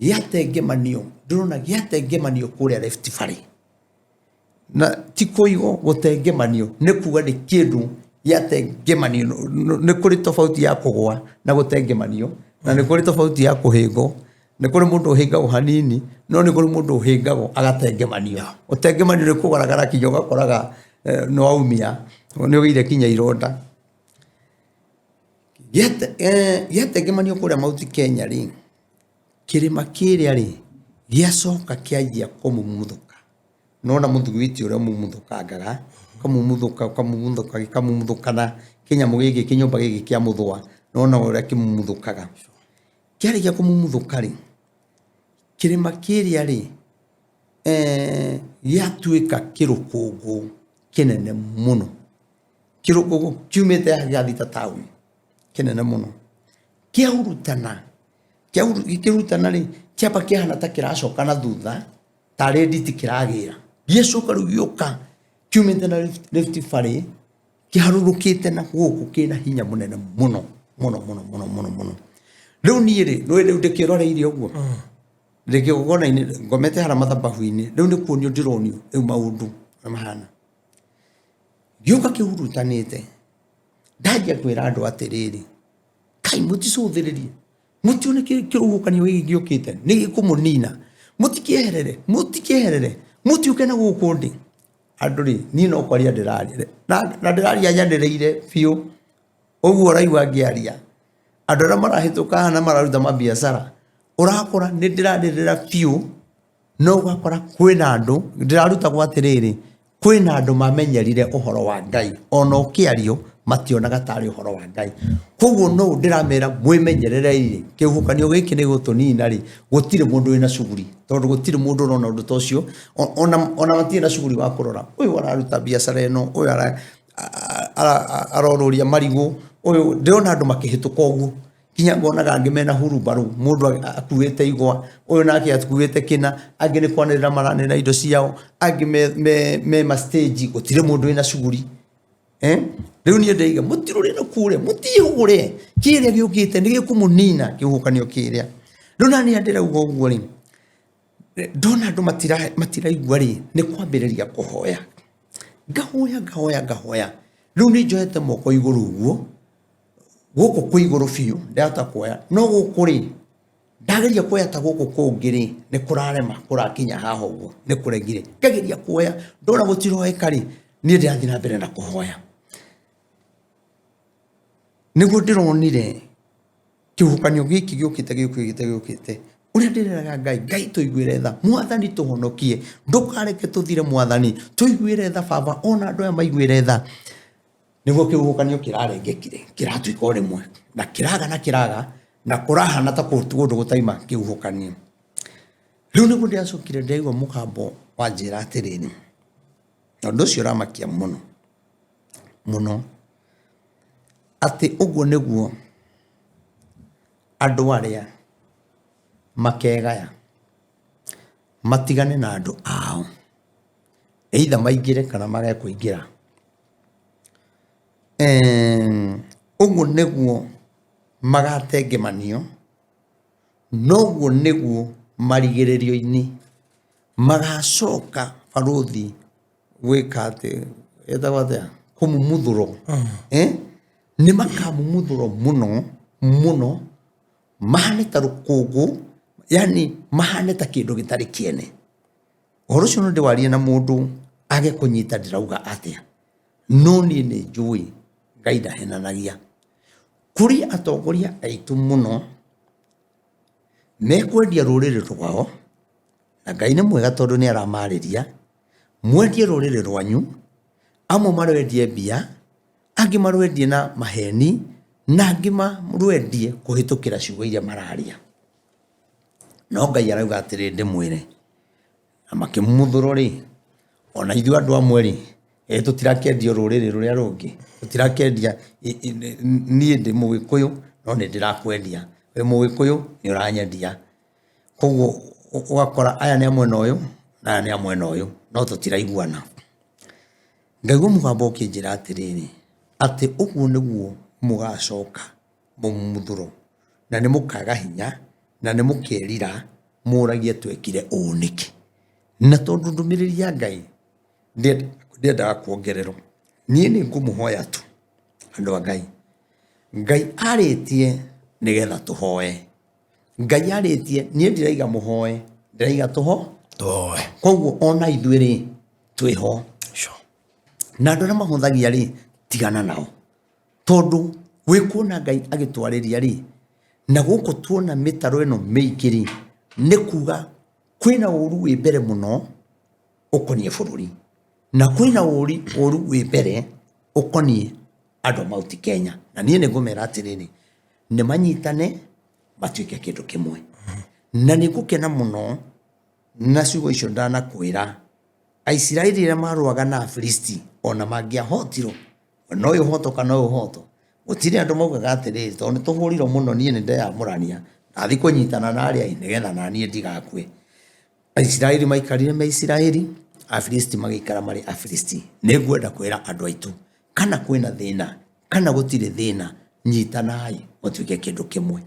gĩatengemanio, ndĩrona gĩatengemanio kũrĩa Rift Valley. Na ti kũigwo gũtengemanio, nĩ kuga nĩ kĩndũ gĩatengemanio. Nĩ kũrĩ tofauti ya kũgwa na gũtengemanio, na nĩ kũrĩ tofauti ya kũhĩngwo. Nĩ kũrĩ mũndũ ũhĩngagwo hanini, no nĩ kũrĩ mũndũ ũhĩngagwo agatengemanio. Gũtengemanio nĩ kũgaragara kinya ũgakoraga nĩ waumia, nĩ ũgĩire kinya ironda. Gĩatengemanio kũrĩa Mount Kenya rĩ, kĩrĩma kĩrĩa rĩ, gĩacoka kĩanjia kũmumuthũka. Nĩwona mũthugwiti ũrĩa ũmumuthũkangaga, ũkamumuthũka ũkamumuthũka gĩkamumuthũkana, kĩnyamũ gĩkĩ kĩnyũmba gĩkĩ kĩa mũthũa, nĩwona ũrĩa kĩmumuthũkaga. Kĩarĩkia kũmumuthũka rĩ, kĩrĩma kĩrĩa rĩ, gĩatuĩka kĩrũkũngũ kĩnene mũno. Kĩrũkũngũ kiumĩte haha gĩgathiĩ ta taũni, kĩnene mũno. Kĩahurutana, gĩkĩhurutana rĩ, kĩamba kĩahana ta kĩracoka na thutha, tarĩ nditi kĩragĩra. Gĩacoka rĩu gĩoka kiumĩte na Rift Valley, kĩharũrũkĩte na gũkũ kĩna hinya mũnene mũno mũno mũno mũno mũno mũno. Rĩu niĩ rĩ, nĩũĩ rĩu ndĩkĩroreire ũguo, ndĩ kĩgongona-inĩ ngomete harĩa mathabahu-inĩ, rĩu nĩ kuonio ndĩronio rĩu maũndũ ũrĩa mahana. Gĩũka kĩhurutanĩte, ndanjia kwĩra andũ atĩrĩrĩ, Kai mũticũthĩrĩrie, mũtione kĩhuhũkanio gĩkĩ gĩũkĩte nĩ gĩkũmũnina, mũtikĩeherere, mũtikĩeherere, mũtiũke na gũkũ ndĩ. Andũ rĩ, niĩ no kwaria ndĩraria, na ndĩraria nyanĩrĩire biũ, ũguo ũraigua ngĩaria. Andũ arĩa marahĩtũka haha na mararuta mabiacara, ũrakora nĩ ndĩranĩrĩra biũ, no ũgakora kwĩna andũ, ndĩrarutagwo atĩrĩrĩ, Kwĩna andũ mamenyerire ũhoro wa Ngai ona ũkĩario mationaga tarĩ ũhoro wa Ngai. Koguo no ndĩramera mwĩmenyererei, kĩhuhũkanio gĩkĩ nĩ gũtũnina rĩ, gũtirĩ mũndũ wĩna cuguri, tondũ gũtirĩ mũndũ ũrona ũndũ ta ũcio, ona matirĩ na cuguri wa kũrora ũyũ araruta biacara ĩno, ũyũ arorũria marigũ, ũyũ ndĩrona andũ makĩhĩtũka ũguo, nginya ngonaga angĩ mena hurumbarũ, mũndũ akuĩte igwa, ũyũ nake akuĩte kĩna, angĩ nĩ kwanĩrĩra maranĩrĩra indo ciao, angĩ me ma stage, gũtirĩ mũndũ wĩna cuguri. Rĩu niĩ ndĩiga mũtirũre na kũrĩa, mũtihũgũre, kĩrĩa gĩũkĩte nĩ gĩkũmũnina kĩhuhũkanio kĩrĩa. Rĩu na niĩ ndĩrauga ũguo rĩ, ndona andũ matiraigua rĩ, nĩ kwambĩrĩria kũhoya. Ngahoya, ngahoya, ngahoya. Rĩu nĩ njoete moko igũrũ ũguo, gũkũ kwĩ igũrũ biũ, ndĩrahota kuoya, no gũkũ rĩ, ndageria kuoya ta gũkũ kũngĩ rĩ, nĩ kũrarema, kũrakinya haha ũguo, nĩ kũregire. Ngageria kuoya, ndona gũtiroeka rĩ, niĩ ndĩrathiĩ na mbere na kũhoya. Nĩguo ndĩronire kĩhuhũkanio gĩkĩ gĩũkĩte, gĩũkĩte, gĩũkĩte, ũrĩa ndĩreraga Ngai, Ngai tũiguĩre tha, Mwathani tũhonokie, ndũkareke tũthire Mwathani, tũiguĩre tha Baba, ona andũ aya maiguĩre tha. Nĩguo kĩhuhũkanio kĩrarengekire, kĩratuĩka o rĩmwe, na kĩraga na kĩraga, na kũrahana ta kũndũ gũtaima kĩhuhũkanio. Rĩu nĩguo ndĩracokire ndĩraigua mũgambo wanjĩra atĩrĩrĩ, na ũndũ ũcio ũramakia mũno mũno, atĩ ũguo nĩguo andũ arĩa makegaya matigane na andũ ao, either maingĩre kana mage kũingĩra. Ũguo nĩguo magatengemanio, noguo nĩguo marigĩrĩrio-inĩ magacoka barũthi gwĩka atĩ ĩtagwo atĩa kũmumuthũrwo. Nĩ makamumuthũrwo mũno mũno, mahane ta rũkũngũ, yani mahane ta kĩndũ gĩtarĩ kĩene. Ũhoro ũcio no ndĩwarie na mũndũ age kũnyita ndĩrauga atĩa, no niĩ nĩ njũĩ Ngai ndahenanagia. Kũrĩ atongoria aitũ mũno mekwendia rũrĩrĩ rwao, na Ngai nĩ mwega tondũ nĩ aramarĩria, mwendie rũrĩrĩ rwanyu, amwe marwendie mbia, angĩ marwendie na maheni, na angĩ marwendie kũhĩtũkĩra ciugo iria mararia. No Ngai arauga atĩrĩ ndĩmwĩre, na makĩmumuthũrwo rĩ, ona ithuĩ andũ amwe rĩ, ĩ tũtirakĩendio rũrĩrĩ rũrĩa rũngĩ, tũtirakĩendia, niĩ ndĩ mũgĩkũyũ no nĩ ndĩrakwendia, wĩ mũgĩkũyũ nĩ ũranyendia. Koguo ũgakora aya nĩ a mwena ũyũ na aya nĩ a mwena ũyũ no tũtiraiguana. Ngaigua mũgambo ũkĩnjĩra atĩrĩrĩ, atĩ ũguo nĩguo mũgacoka mũmumuthũrwo, na nĩ mũkaga hinya, na nĩ mũkerira mũragie twekire ũũ nĩkĩ. Na tondũ ndũmĩrĩri ya Ngai ndĩendaga kuongererwo, niĩ nĩ ngũmũhoya tu andũ a Ngai. Ngai arĩtie nĩgetha tũhoe. Ngai arĩtie, niĩ ndiraiga mũhoe, ndĩraiga tũho. Tũhoe. Koguo ona ithuĩ rĩ, twĩho. Sure. Na andũ arĩa mahũthagia rĩ, tigana nao. Tondũ wĩ kuona Ngai agĩtwarĩria rĩ, na gũkũ tuona mĩtaro ĩno mĩingĩ rĩ, nĩ kuga kwĩna ũru wĩ mbere mũno ũkoniĩ bũrũri. Na kwĩna ũru wĩ mbere ũkoniĩ andũ a Mount Kenya. Na niĩ nĩ ngũmera atĩrĩrĩ, nĩ manyitane matuĩke kĩndũ kĩmwe. Na nĩ ngũkena mũno na ciugo icio ndanakwĩra, Aisiraeli rĩrĩa marũaga na Afilisti ona mangĩahotirwo, na ũyũ ũhotwo kana ũyũ ũhotwo, gũtirĩ andũ maugaga atĩrĩrĩ, tondũ nĩ tũhũrirwo mũno niĩ nĩ ndeyamũrania, ndathiĩ kũnyitana na arĩa angĩ nĩgetha naniĩ ndigakue. Aisiraeli maikarire me Isiraeli, Afilisti magĩikara marĩ Afilisti. Nĩ ngwenda kwĩra andũ aitũ, kana kwĩna thĩna, kana gũtirĩ thĩna, nyitanai mũtuĩke kĩndũ kĩmwe.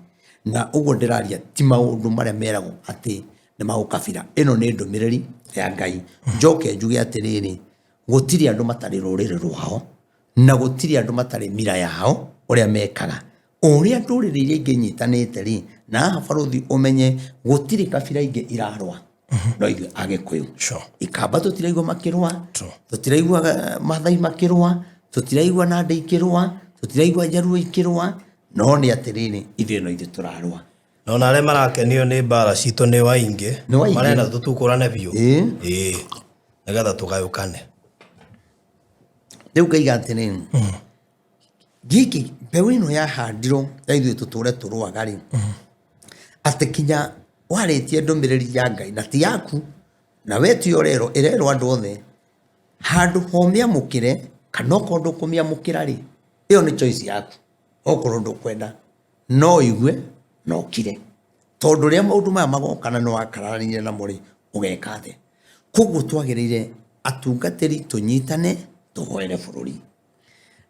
Na ũguo ndĩraria ti maũndũ marĩa meragwo atĩ nĩ ma ũkabira. Ĩno nĩ ndũmĩrĩri ya Ngai. Njoke njuge atĩrĩrĩ, gũtirĩ andũ matarĩ rũrĩrĩ rwao, na gũtirĩ andũ matarĩ mira yao ũrĩa mekaga. O ũrĩa ndũrĩrĩ iria ingĩ inyitanĩte rĩ, na haha barũthi ũmenye gũtirĩ kabira ingĩ irarũa no ithuĩ Agĩkũyũ. Sure. Ikamba tũtiraigua makĩrũa, True. tũtiraigua Maathai makĩrũa, tũtiraigua Nandĩ ikĩrũa, tũtiraigua Njaruo ikĩrũa, no nĩ atĩrĩrĩ, ithuĩ no ithuĩ tũrarũa. Na ona arĩa marakenio nĩ mbara citũ nĩ waingĩ. Nĩ waingĩ. Marenda tũtukũrane biũ. Ĩĩ. Ĩĩ. Nĩgetha tũgayũkane. Rĩu ngaiga atĩrĩrĩ, gĩkĩ mbeũ ĩno yahandirwo ya ithuĩ tũtũre tũrũaga rĩ, atĩ kinya warĩtie ndũmĩrĩri ya Ngai na ti yaku, na we tiyo ũrerwo, ĩrerwo andũ othe, handũ ha ũmĩamũkĩre kana okorwo ndũkũmĩamũkĩra rĩ, ĩyo nĩ choice yaku. Okorwo ndũkwenda no ũigue na ũkire, tondũ rĩrĩa maũndũ maya magoka na nĩwakararania namo rĩ, ũgeka atĩa? Koguo twagĩrĩire atungatĩri tũnyitane tũhoere bũrũri,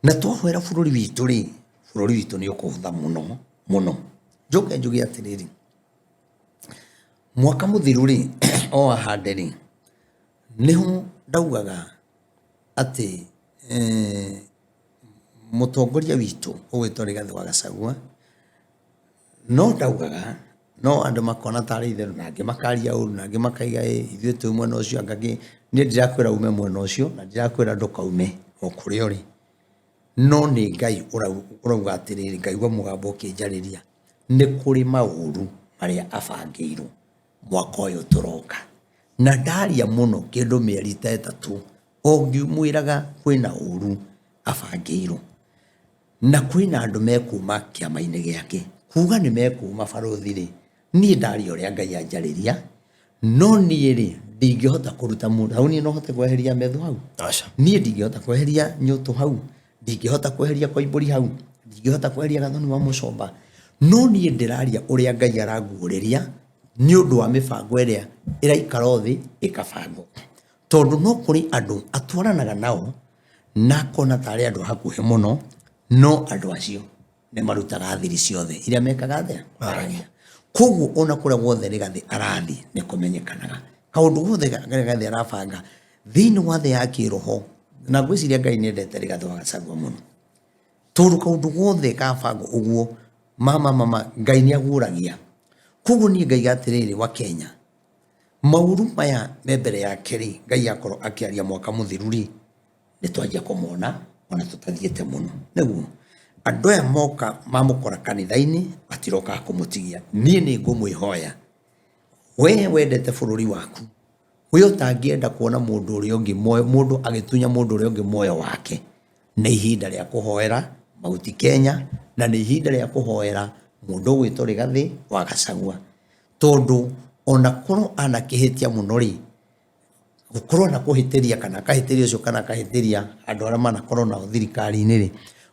na twahoera bũrũri witũ rĩ, bũrũri witũ nĩ ũkũhũtha mũno mũno. Njoke njuge atĩrĩrĩ, mwaka mũthiru rĩ, o ahande rĩ, nĩho ndaugaga atĩ mũtongoria witũ ũgwĩtwo Rigathĩ wa Gachagua, no ndaugaga no andũ makona tarĩ itherũ na angĩ makaria ũru na angĩ makaiga ĩ ithuĩ twĩ mwena ũcio anga kĩ. Niĩ ndirakwĩra ume mwena ũcio na ndirakwĩra ndũkaume o kũrĩa ũrĩ, no nĩ Ngai ũrauga atĩrĩrĩ, ngaigua mũgambo ũkĩnjarĩria, nĩ kũrĩ maũru marĩa abangĩirwo mwaka ũyũ tũroka. Na ndaria mũno kĩndũ mĩeri ta ĩtatũ o ngĩmwĩraga kwĩna ũru abangĩirwo. Na kwĩna andũ mekuma kĩama-inĩ gĩake. Kuga nĩ mekuma barũthi rĩ, niĩ ndaria ũrĩa Ngai anjarĩria, no niĩ rĩ, ndingĩhota kũruta mũndũ hau. Niĩ no hote kweheria metho hau? Aca. Niĩ ndingĩhota kweheria nyũtũ hau, ndingĩhota kweheria Koimbũri hau, ndingĩhota kweheria Gathoni wa Mũcomba. No niĩ ndĩraria ũrĩa Ngai aranguũrĩria nĩ ũndũ wa mĩbango ĩrĩa ĩraikara thĩ ĩkabangwo. Tondũ no kũrĩ andũ atwaranaga nao na akona tarĩ andũ a hakuhĩ mũno, no andũ acio nĩ marutaga thiri ciothe iria mekaga atĩa? Maragia. Koguo ona kũrĩa guothe Rigathĩ arathiĩ nĩ kũmenyekanaga. Kaũndũ gothe Rigathĩ arabanga thĩinĩ wa thĩ ya kĩroho, na ngwĩciria Ngai nĩ endete Rigathĩ wa Gachagua mũno. Tondũ kaũndũ gothe kabangwo ũguo, mama mama, Ngai nĩ aguũragia. Koguo niĩ ngaiga atĩrĩrĩ wa Kenya, maũru maya me mbere yake rĩ, Ngai akorwo akĩaria mwaka mũthiru rĩ, nĩ twanjia kũmona ona tũtathiĩte mũno. Nĩguo andũ aya moka mamũkora kanitha-inĩ matirokaga kũmũtigia. Niĩ nĩ ngũmwĩhoya, we wendete bũrũri waku, we ũtangĩenda kuona mũndũ ũrĩa ũngĩ muoyo, mũndũ agĩtunya mũndũ ũrĩa ũngĩ muoyo wake, nĩ ihinda rĩa kũhoera Mauti Kenya, na nĩ ihinda rĩa kũhoera mũndũ ũgwĩtwo Rigathĩ wa Gachagua. Tondũ ona korwo anakĩhĩtia mũno rĩ, gũkorwo na kũhĩtĩria kana akahĩtĩria ũcio kana akahĩtĩria andũ arĩa manakorwo nao thirikari-inĩ rĩ,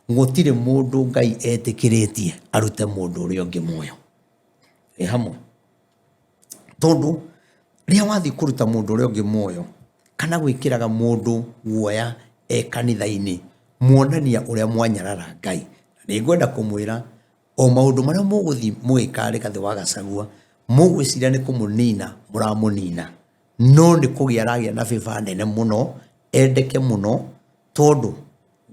gũtirĩ mũndũ Ngai etĩkĩrĩtie arute mũndũ ũrĩa ũngĩ muoyo. Wĩ hamwe? Tondũ rĩrĩa wathiĩ kũruta mũndũ ũrĩa ũngĩ muoyo kana gwĩkĩraga mũndũ guoya e kanitha-inĩ, muonania ũrĩa mwanyarara Ngai. Na nĩ ngwenda kũmwĩra o maũndũ marĩa mũgũthiĩ mũgĩka Rigathĩ wa Gachagua, mũgwĩciria nĩ kũmũnina mũramũnina, no nĩ kũgĩa aragĩa na favor nene mũno, endeke mũno, tondũ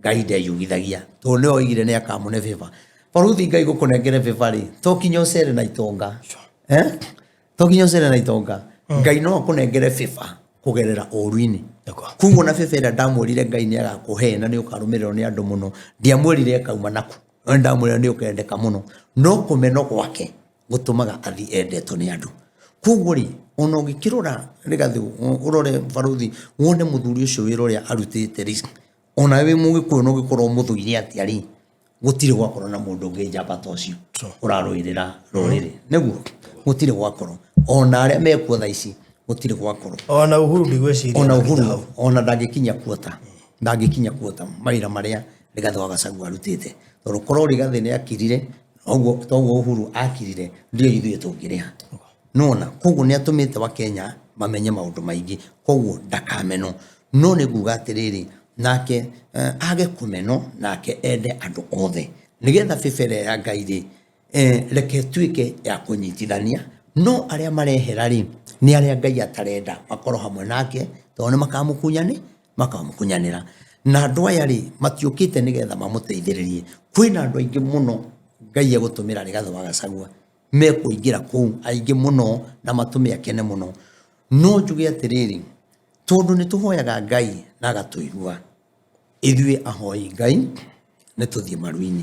Ngai ndeyugithagia, tondũ nĩwe oigire nĩ akamũne favor. Baruthi Ngai gũkũnengere favor rĩ, to kinya ũcere na itonga. Eh? To kinya ũcere na itonga. Ngai no akũnengere favor kũgerera ũru-inĩ. Koguo na favor ĩrĩa ndamwĩrire Ngai nĩ agakũhe na nĩ ũkarũmĩrĩrwo nĩ andũ mũno, ndiamwĩrire ĩkauma naku. No ndamwĩra nĩ ũkendeka mũno, no kũmenwo gwake gũtũmaga athiĩ endetwo nĩ andũ. Koguo rĩ, ona ũngĩkĩrora Rigathĩ, ũrore barũthi, wone mũthuri ũcio wĩra ũrĩa arutĩte rĩ, ona wĩ mũgĩkũyũ na ũngĩkorwo ũmũthũire atĩa rĩ, gũtirĩ gwakorwo na mũndũ ũngĩ njamba ta ũcio ũrarũĩrĩra rũrĩrĩ. Nĩguo, gũtirĩ gwakorwo. Ona arĩa mekuo thaa ici, gũtirĩ gwakorwo. Ona Uhuru ndigwĩciria Ona ndangĩkinya Uhuru, hau. ona ndangĩkinya kuota, ndangĩkinya kuota mawĩra marĩa Rigathĩ wa Gachagua arutĩte. Tondũ korwo Rigathĩ nĩ akirire, toguo toguo Uhuru akirire, ndio ithuĩ tũngĩrĩha. Nona, koguo nĩ atũmĩte Wakenya mamenye maũndũ maingĩ, koguo ndakamenwo. No nĩ nguga atĩrĩrĩ, nake age kũmenwo, nake ende andũ othe. Nĩgetha bĩba ĩrĩa ya Ngai rĩ, reke ĩtuĩke ya kũnyitithania, no arĩa marehera rĩ, nĩ arĩa Ngai atarenda makorwo hamwe nake, tondũ nĩ makamũkunyani, makamũkunyanĩra. Na andũ aya rĩ, matiũkĩte nĩgetha mamũteithĩrĩrie. Kwĩna andũ aingĩ mũno Ngai egũtũmĩra Rigathĩ wa Gachagua, mekũingĩra kũu aingĩ mũno na matũme akene mũno. No njuge atĩrĩrĩ, tondũ nĩ tũhoyaga Ngai na agatũigua, ithuĩ ahoi Ngai nĩ tũthiĩ maru-inĩ.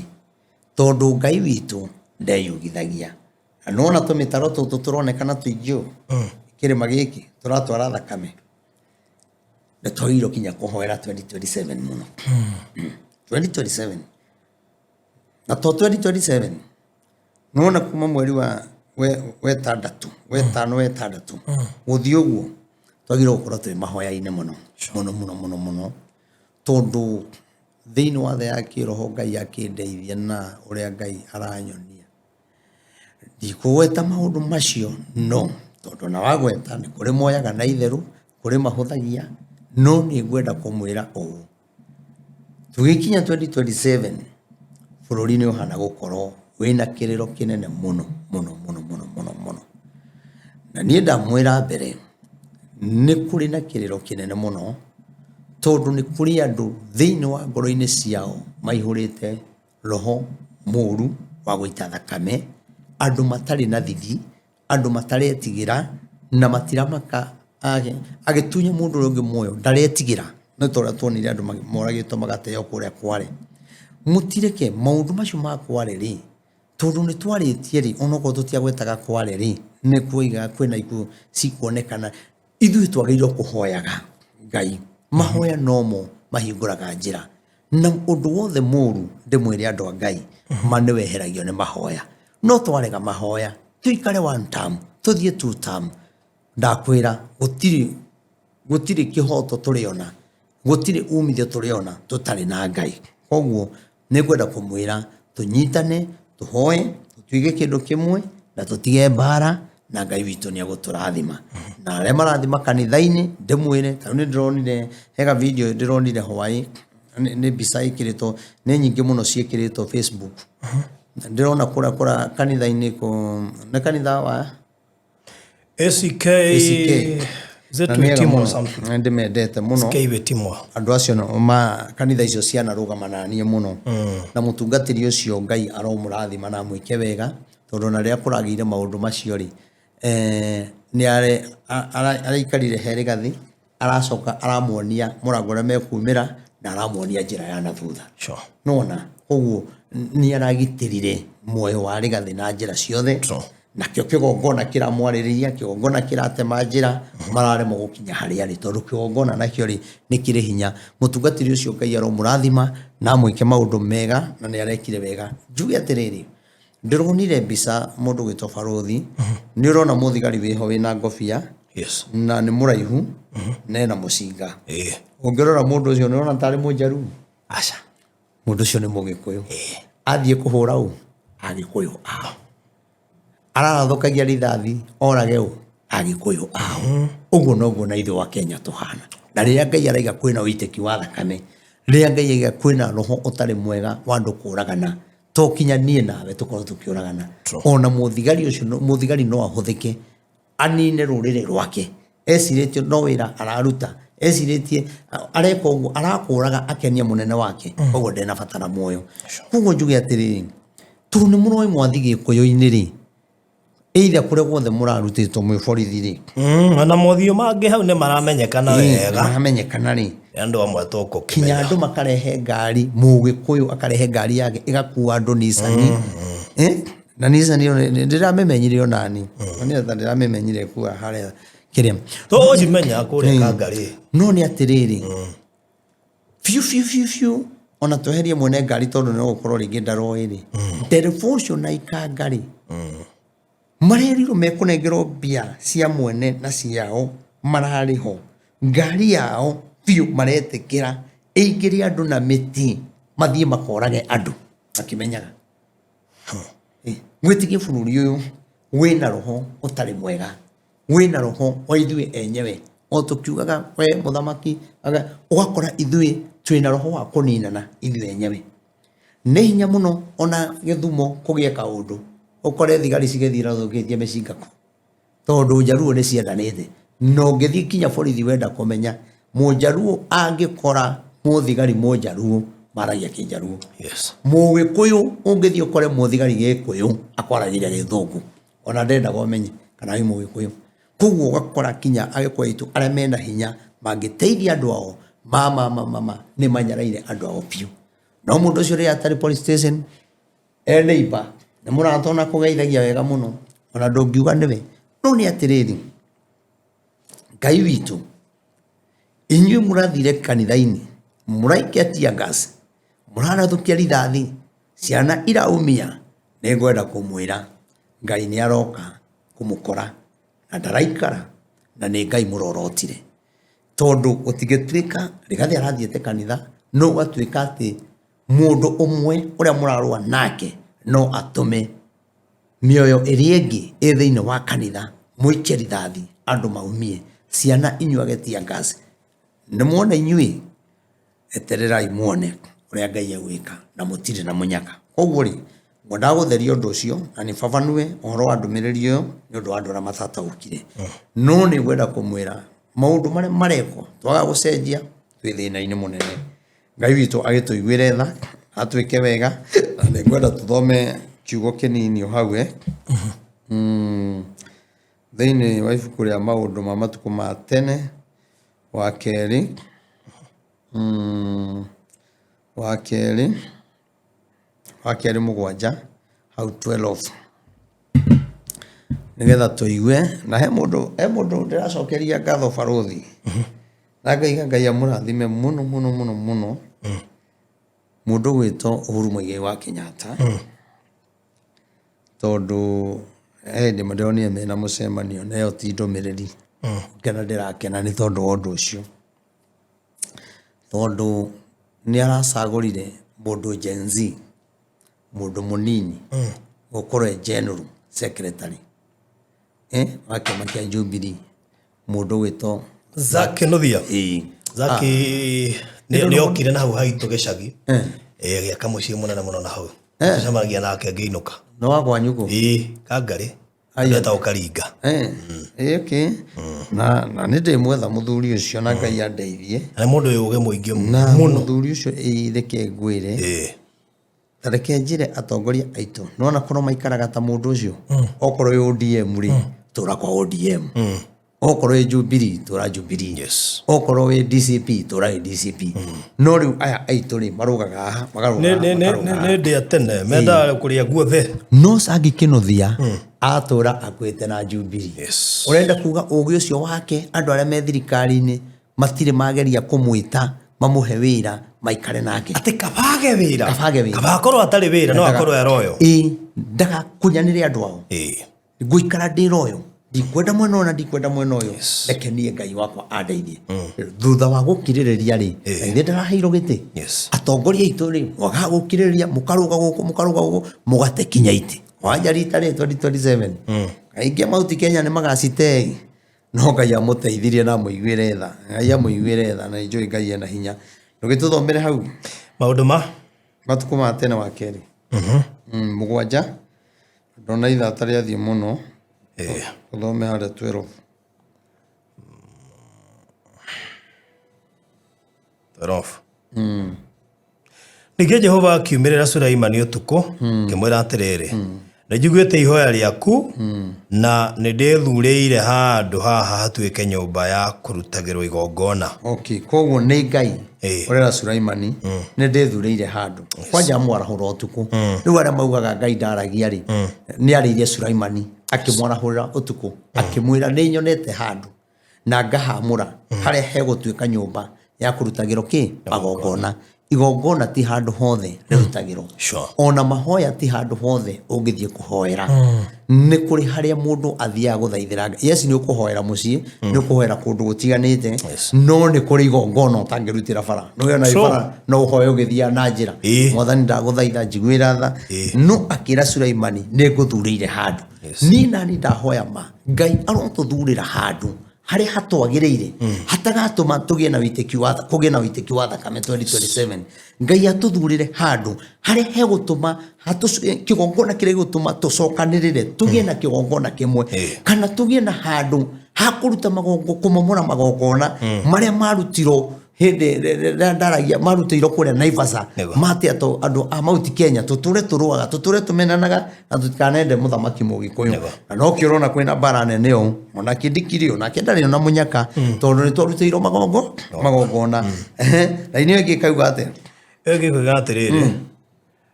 Tondũ Ngai witũ ndeyugithagia. Na nĩwona tũmĩtaro tũtũ tũronekana tũingĩ ũũ, kĩrĩma gĩkĩ tũratwara thakame. Nĩ twagĩrĩirwo kinya kũhoera 2027 mũno. 2027 na to 2027, nĩwona kuma mweri wa wetandatũ, wetano, wetandatũ gũthiĩ ũguo, twagĩrĩirwo gũkorwo twĩ mahoya-inĩ mũno mũno mũno mũno mũno, tondũ thĩinĩ wa thĩ ya kĩroho Ngai akĩndeithia na ũrĩa Ngai aranyonia, ndikũgweta maũndũ macio, no tondũ na wagweta nĩ kũrĩ moyaga na itherũ, kũrĩ mahũthagia, no nĩ ngwenda kũmwĩra ũũ, tũgĩkinya 2027 bũrũri nĩ ũhana gũkorwo wĩna kĩrĩro kĩnene mũno mũno mũno mũno mũno mũno. Na niĩ ndamwĩra mbere, nĩ kũrĩ na kĩrĩro kĩnene mũno, tondũ nĩ kũrĩ andũ thĩinĩ wa ngoro-inĩ ciao maihũrĩte roho mũru wa gũita thakame, andũ matarĩ na thithi, andũ mataretigĩra na matiramaka agĩtunya mũndũ ũrĩa ũngĩ muoyo ndaretigĩra, nĩ ta ũrĩa tuonire andũ moragĩtwo magateo kũrĩa Kware. Mũtireke maũndũ macio ma Kware rĩ, tondũ nĩ twarĩtie rĩ, onokorwo tũtiagwetaga Kware rĩ, nĩ kuoiga kwĩna ikuũ cikuonekana. Ithuĩ twagĩrĩirwo kũhoyaga Ngai, mahoya nomo mahingũraga njĩra, na ũndũ wothe mũru, ndĩmwĩre andũ a Ngai, ma nĩ weheragio nĩ mahoya. No twarega mahoya, tũikare one term, tũthiĩ two term, ndakwĩra gũtirĩ, gũtirĩ kĩhoto tũrĩona, gũtirĩ umithio tũrĩona tũtarĩ na Ngai. Koguo nĩ ngwenda kũmwĩra tũnyitane, tũhoe, tũtuĩke kĩndũ kĩmwe na tũtige mbara, na Ngai witũ nĩ egũtũrathima. Na arĩa marathiĩ makanitha-inĩ, ndĩmwĩre, tarĩu nĩ ndĩronire hega video ndĩronire hwaĩ, nĩ mbica ĩkĩrĩtwo, nĩ nyingĩ mũno ciĩkĩrĩtwo Facebook. Ndĩrona kũrĩa kũra kanitha-inĩ, nĩ kanitha wa ACK. ACK. Is it Na nĩ wega Witimwa mũno. something? Nĩ ndĩmendete mũno. SK Witimwa. Andũ acio ma kanitha icio cianarũgama na niĩ mũno, na mũtungatĩri ũcio Ngai aromũrathima na amwĩke wega, tondũ na rĩrĩa kũragĩire maũndũ macio rĩ, nĩ araikarire he Rigathi, aracoka aramuonia mũrango ũrĩa mekumĩra na aramuonia njĩra ya na thutha. Nona koguo nĩ aragitĩrire muoyo wa Rigathi na njĩra ciothe. Nakĩo kĩgongona kĩramwarĩrĩria, kĩgongona kĩratema njĩra, mararemwo gũkinya harĩa arĩ, tondũ kĩgongona nakĩo rĩ nĩ kĩrĩ hinya. Mũtungatĩri ũcio Ngai aromũrathima na amwĩke maũndũ mega, na nĩ arekire wega. Njuge atĩrĩrĩ, ndĩronire mbica mũndũ gwĩtwo Barũthi, nĩ ũrona mũthigari wĩho wĩna ngobia na nĩ mũraihu na ena mũcinga. Ũngĩrora mũndũ ũcio nĩ ũrona tarĩ mũnjaruo? Aca. Mũndũ ũcio nĩ mũgĩkũyũ. Athiĩ kũhũra ũ? Agĩkũyũ ao. Ararathũkagia rithathi orage ũ? Agĩkũyũ ao. Ũguo noguo na ithuĩ wa Kenya tũhana. Na rĩrĩa Ngai araiga kwĩna ũitĩki wa thakame, rĩrĩa Ngai aiga kwĩna roho ũtarĩ mwega wa andũ kũragana, to kinya niĩ nawe tũkorwo tũkĩũragana. Ona mũthigari ũcio, mũthigari no ahũthĩke anine rũrĩrĩ rwake, ecirĩtie no wĩra araruta, ecirĩtie areka ũguo arakũraga akenie mũnene wake, koguo ndena bata na muoyo. Koguo njuge atĩrĩrĩ, tondũ nĩ mũroĩ mwathi gĩkũyũ-inĩ rĩ, either kũrĩa guothe mũrarutĩtwo mwĩ borithi rĩ, Ona mothiũ mangĩ hau nĩ maramenyekana wega. Maramenyekana rĩ, Nĩ andũ amwe tũkũkĩmenya. Kinya andũ makarehe ngari, mũgĩkũyũ akarehe ngari yake ĩgakua andũ Nissan. Na Nissan ĩyo ndĩramĩmenyire onani, nĩ ta ndĩramĩmenyire kua harĩa kĩrĩa Tũcimenya kũrĩa Kangarĩ. No nĩ atĩrĩrĩ, biũ biũ biũ biũ, ona tweherie mwene ngari tondũ no gũkorwo rĩngĩ ndaroĩ rĩ, ndereba ũcio na ikanga rĩ, marerirwo mekũnengerwo mbia cia mwene na ciao mararĩ ho, ngari yao biũ maretĩkĩra ĩingĩre andũ na mĩtĩ mathiĩ makorage andũ makĩmenyaga. Mwĩtigie bũrũri ũyũ wĩna roho ũtarĩ mwega, wĩna roho wa ithuĩ enyewe, o tũkiugaga we mũthamaki, ũgakora ithuĩ twĩna roho wa kũninana ithuĩ enyewe. Nĩ hinya mũno ona Gĩthumo kũgĩe kaũndũ, ũkore thigari cigĩthiĩ irathũkĩtie mĩcinga kũ, tondũ njaruo nĩ ciendanĩte. Na ũngĩthiĩ kinya borithi wenda kũmenya, mũnjaruo angĩkora mũthigari mũnjaruo maragia kĩnjaruo. Mũgĩkũyũ ũngĩthiĩ ũkore mũthigari gĩkũyũ akwaragĩria gĩthũngũ, ona ndendaga ũmenye kana wĩ mũgĩkũyũ. Koguo ũgakora kinya agĩkũyũ aitũ arĩa mena hinya mangĩteithia andũ ao, ma ma ma ma ma nĩ manyaraire andũ ao biũ. No mũndũ ũcio rĩrĩa atarĩ police station, e neighbor, nĩ mũrata ona kũgeithagia wega mũno, ona ndũngiuga nĩwe. No nĩ atĩrĩrĩ, Ngai witũ Inyuĩ mũrathire kanitha-inĩ, mũraikia tear gas, mũrarathũkia rithathi, ciana iraumia, nĩ ngwenda kũmwĩra Ngai nĩ aroka kũmũkora na ndaraikara na nĩ Ngai mũrorotire. Tondũ gũtingĩtuĩka Rigathĩ arathiĩte kanitha no gũgatuĩka atĩ mũndũ ũmwe ũrĩa mũrarũa nake no atũme mĩoyo ĩrĩa ĩngĩ ĩ thĩinĩ wa kanitha mũikie rithathi andũ maumie ciana inyuage tear gas. Nĩ muona inyuĩ etererai muone ũrĩa Ngai egwĩka na mũtirĩ na mũnyaka. Koguo rĩ, ngwendaga gũtheria ũndũ ũcio na nĩ babanue ũhoro wa ndũmĩrĩri ĩyo nĩ ũndũ wa andũ arĩa matataũkire. No nĩ ngwenda kũmwĩra maũndũ marĩa marekwo twaga gũcenjia twĩ thĩna-inĩ mũnene. Ngai witũ agĩtũiguĩre tha, atwĩke wega, na nĩ ngwenda tũthome kiugo kĩnini o hau eh. Thĩinĩ wa ibuku rĩa maũndũ ma matukũ ma tene wa kerĩ, wa kerĩ, wa kerĩ mũgwanja hau 12 nĩgetha tũigue na he mũndũ he mũndũ ndĩracokeria ngatho barũthi na ngaiga Ngai amũrathime mũno mũno mũno mũno mũndũ ũgwĩtwo Uhuru Muigai wa Kenyatta tondũ he hĩndĩ ndĩronire mena mũcemanio na ĩyo ti ndũmĩrĩri gũkena ndĩrakena nĩ tondũ wa ũndũ ũcio tondũ nĩ aracagũrire mũndũ Gen Z mũndũ mũnini gũkorwo e general secretary eh, wa kĩama kĩa Jubilee mũndũ ũgwĩtwo Zack Kinuthia ĩĩ Zack nĩ okire na hau haitũ gĩcagi Eh, agĩaka mũciĩ mũnene mũno na hau tũcemanagia nake ngĩinũka nĩ wa kwanyu kũ ĩĩ kangarĩ Aya. etagwo Karinga Eh, eh, okay. Na na nĩ ndĩmwetha mũthuri ũcio na Ngai andeithie na nĩ mũndũ wĩ ũgĩ mũingĩ na mũno mũthuri ũcio ĩĩ reke ngwĩre ĩĩ ta reke njĩre atongoria aitũ nona korwo maikaraga ta mũndũ ũcio okorwo wĩ ODM rĩ tũra kwa ODM okorwo wĩ Jubilee tũra Jubilee Yes. okorwo wĩ DCP tũra wĩ DCP no rĩu aya aitũ rĩ marũgaga haha makarũga nĩ haha, nĩ nĩ makarũga haha. nĩ ndĩa tene mendaga kũrĩa guothe no Sangi Kĩnuthia atũra akuĩte na Jubilee Yes. ũrenda kuga ũgĩ ũcio wake andũ arĩa me thirikari-inĩ matirĩ mageria kũmwĩta mamũhe wĩra maikare nake atĩ kabage wĩra Kabage wĩra. kaba akorwo atarĩ wĩra no akorwo aroyo ĩĩ ndagakunyanĩre andũ ao ĩĩ ngũikara ndĩ royo ndikwenda mwena ũyũ na ndikwenda mwena ũyũ reke niĩ ngai wakwa andeithie thutha wa gũkirĩrĩria rĩ Ĩĩ. nĩ ndaraheirwo gĩtĩ Yes. atongoria aitũ rĩ mwagaga gũkirĩrĩria mũkarũga gũkũ mũkarũga gũkũ mũgate kinya itĩ wanja rita rĩ 2027 aingĩ a Mount Kenya nĩ magacitei no ngai amũteithirie na amũiguĩre tha ngai amũiguĩre tha na nĩnjũĩ ngai ena hinya ndũgĩtũthomere hau maũndũ ma matukũ ma tene wa kerĩ mũgwanja ndona ithata rĩathiĩ mũno Ĩĩ. ũthome harĩa 12 12 ningĩ jehova akiumĩrĩra sulaimani ũtukũ akĩmwĩra atĩrĩrĩ nĩ njiguĩte ihoya rĩaku na nĩ ndĩthurĩire handũ haha hatuĩke nyũmba ya kũrutagĩrwo igongona okay koguo nĩ ngai Ĩĩ. ũrera sulaimani nĩ ndĩthurĩire handũ kwanja amwarahũra ũtukũ rĩu arĩa maugaga ngai ndaragia rĩ nĩ arĩirie sulaimani akĩmwarahũra ũtukũ akĩmwĩra nĩ nyonete handũ na ngahamũra harĩa hegũtuĩka nyũmba ya kũrutagĩrwo kĩ magongona igongona ti handũ hothe rĩrutagĩrwo Sure. ona mahoya ti handũ hothe ũngĩthiĩ kũhoera nĩ kũrĩ harĩa mũndũ athiaga gũthaithĩra Ngai. yes nĩ ũkũhoera mũciĩ nĩ ũkũhoera kũndũ gũtiganĩte Yes. no nĩ kũrĩ igongona ũtangĩrutĩra bara nĩ ona Sure. bara no ũhoe ũgĩthiaga na njĩra Ĩĩ. mwathani ndagũthaitha njiguĩra tha Ĩĩ. no akĩra Sulaimani nĩ ngũthurĩire handũ Yes. niĩ nani ndahoya ma ngai arotũthurĩra handũ harĩa hatwagĩrĩire hatagatũma tũgĩe na wĩitĩki wa kũgĩe na wĩitĩki wa thakame 2027 ngai atũthurĩre handũ harĩa hegũtũma kĩgongona kĩrĩa gĩgũtũma tũcokanĩrĩre tũgĩe na kĩgongona kĩmwe Ĩĩ. kana tũgĩe na handũ ha kũruta magongo kũmomora magongona marĩa marutirwo hĩndĩ rĩrĩa ndaragia marutĩirwo kũrĩa Naivasha Nĩguo. mate atũ andũ a Mount Kenya tũtũre tũrũaga tũtũre tũmenanaga na tũtikanende mũthamaki mũgĩkũyũ Nĩguo. na nokĩo ũrona kwĩna mbara nene ũũ ona kĩndikiri onake ndarĩ ona mũnyaka tondũ nĩ twarutĩirwo magongo magongona Ehe, na inĩ ĩngĩ ĩkauga atĩa ĩyo ĩngĩ ĩkoiga atĩrĩrĩ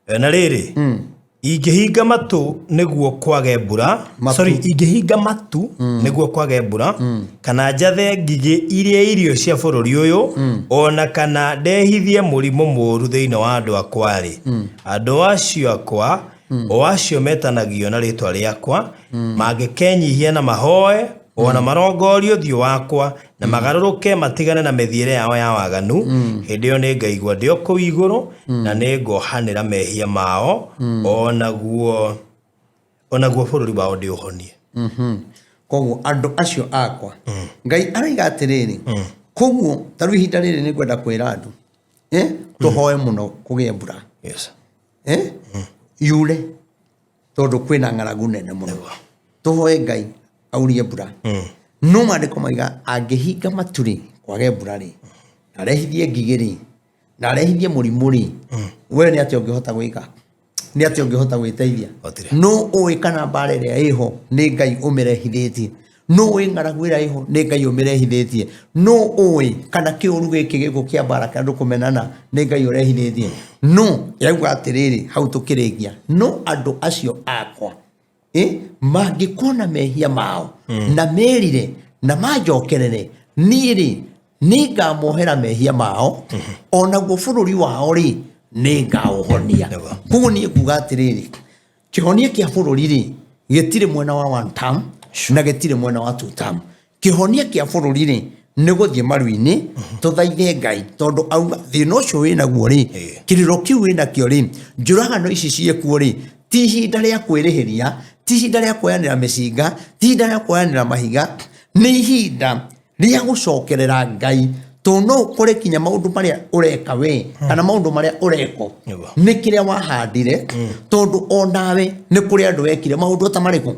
eh, na rĩrĩ Ingĩhinga matu nĩguo kwage mbura. Matu. Sorry, ingĩhinga matu nĩguo kwage mbura, kana njathe ngigĩ irie irio cia bũrũri ũyũ, ona kana ndehithie mũrimũ mũũru thĩinĩ wa andũ akwa rĩ, andũ acio akwa, o acio metanagio na rĩtwa rĩakwa, mangĩkenyihia na mahoe ona marongorie ũthiũ wakwa na magarũrũke matigane na mĩthiĩre yao ya waganu, hĩndĩ ĩyo nĩngaigua ndĩ o kũu igũrũ, na nĩngohanĩra mehia mao, onaguo bũrũri wao ndĩũhonie. Koguo andũ acio akwa, Ngai araiga atĩrĩrĩ, koguo ta rĩu ihinda rĩrĩ nĩngwenda kwĩra andũ, tũhoe mũno kũgĩe mbura. Yure, tondũ kwĩna ng'aragu nene mũno. Tũhoe Ngai aurie mbura. No maandĩko maiga angĩhinga matu rĩ, kwage mbura rĩ, na arehithie ngigĩ rĩ, na arehithie mũrimũ rĩ, we nĩ atĩa ũngĩhota gwĩka? Nĩ atĩa ũngĩhota gwĩteithia? Gũtirĩ. No ũĩ kana mbara ĩrĩa ĩho nĩ Ngai ũmĩrehithĩtie? No ũĩ ng'aragu ĩrĩa ĩho nĩ Ngai ũmĩrehithĩtie? No ũĩ kana kĩũru gĩkĩ gĩkũ kĩa mbara kĩa andũ kũmenana nĩ Ngai ũrehithĩtie? No yauga atĩrĩrĩ, hau tũkĩrĩkia, no andũ acio akwa mangĩkona mehia mao na merire na manjokerere niĩ rĩ, nĩngamohera mehia mao, onaguo bũrũri wao rĩ, nĩngaũhonia. Koguo niĩ nguga atĩrĩrĩ, kĩhonia kĩa bũrũri rĩ, gĩtirĩ mwena wa one term na gĩtirĩ mwena wa two term. Kĩhonia kĩa bũrũri rĩ, nĩ gũthiĩ maru-inĩ tũthaithe Ngai, tondũ auga thĩna ũcio wĩnaguo rĩ, kĩrĩro kĩu wĩnakĩo rĩ, njũragano ici ciĩkuo rĩ, ti ihinda rĩa kwĩrĩhĩria, ti ihinda rĩa kuoyanĩra mĩcinga, ti ihinda rĩa kuoyanĩra mahiga, nĩ ihinda rĩa gũcokerera Ngai, tondũ no ũkore kinya maũndũ marĩa ũreka we kana maũndũ marĩa ũrekwo nĩ kĩrĩa wahandire, tondũ onawe nĩ kũrĩ andũ wekire maũndũ ta marĩkũ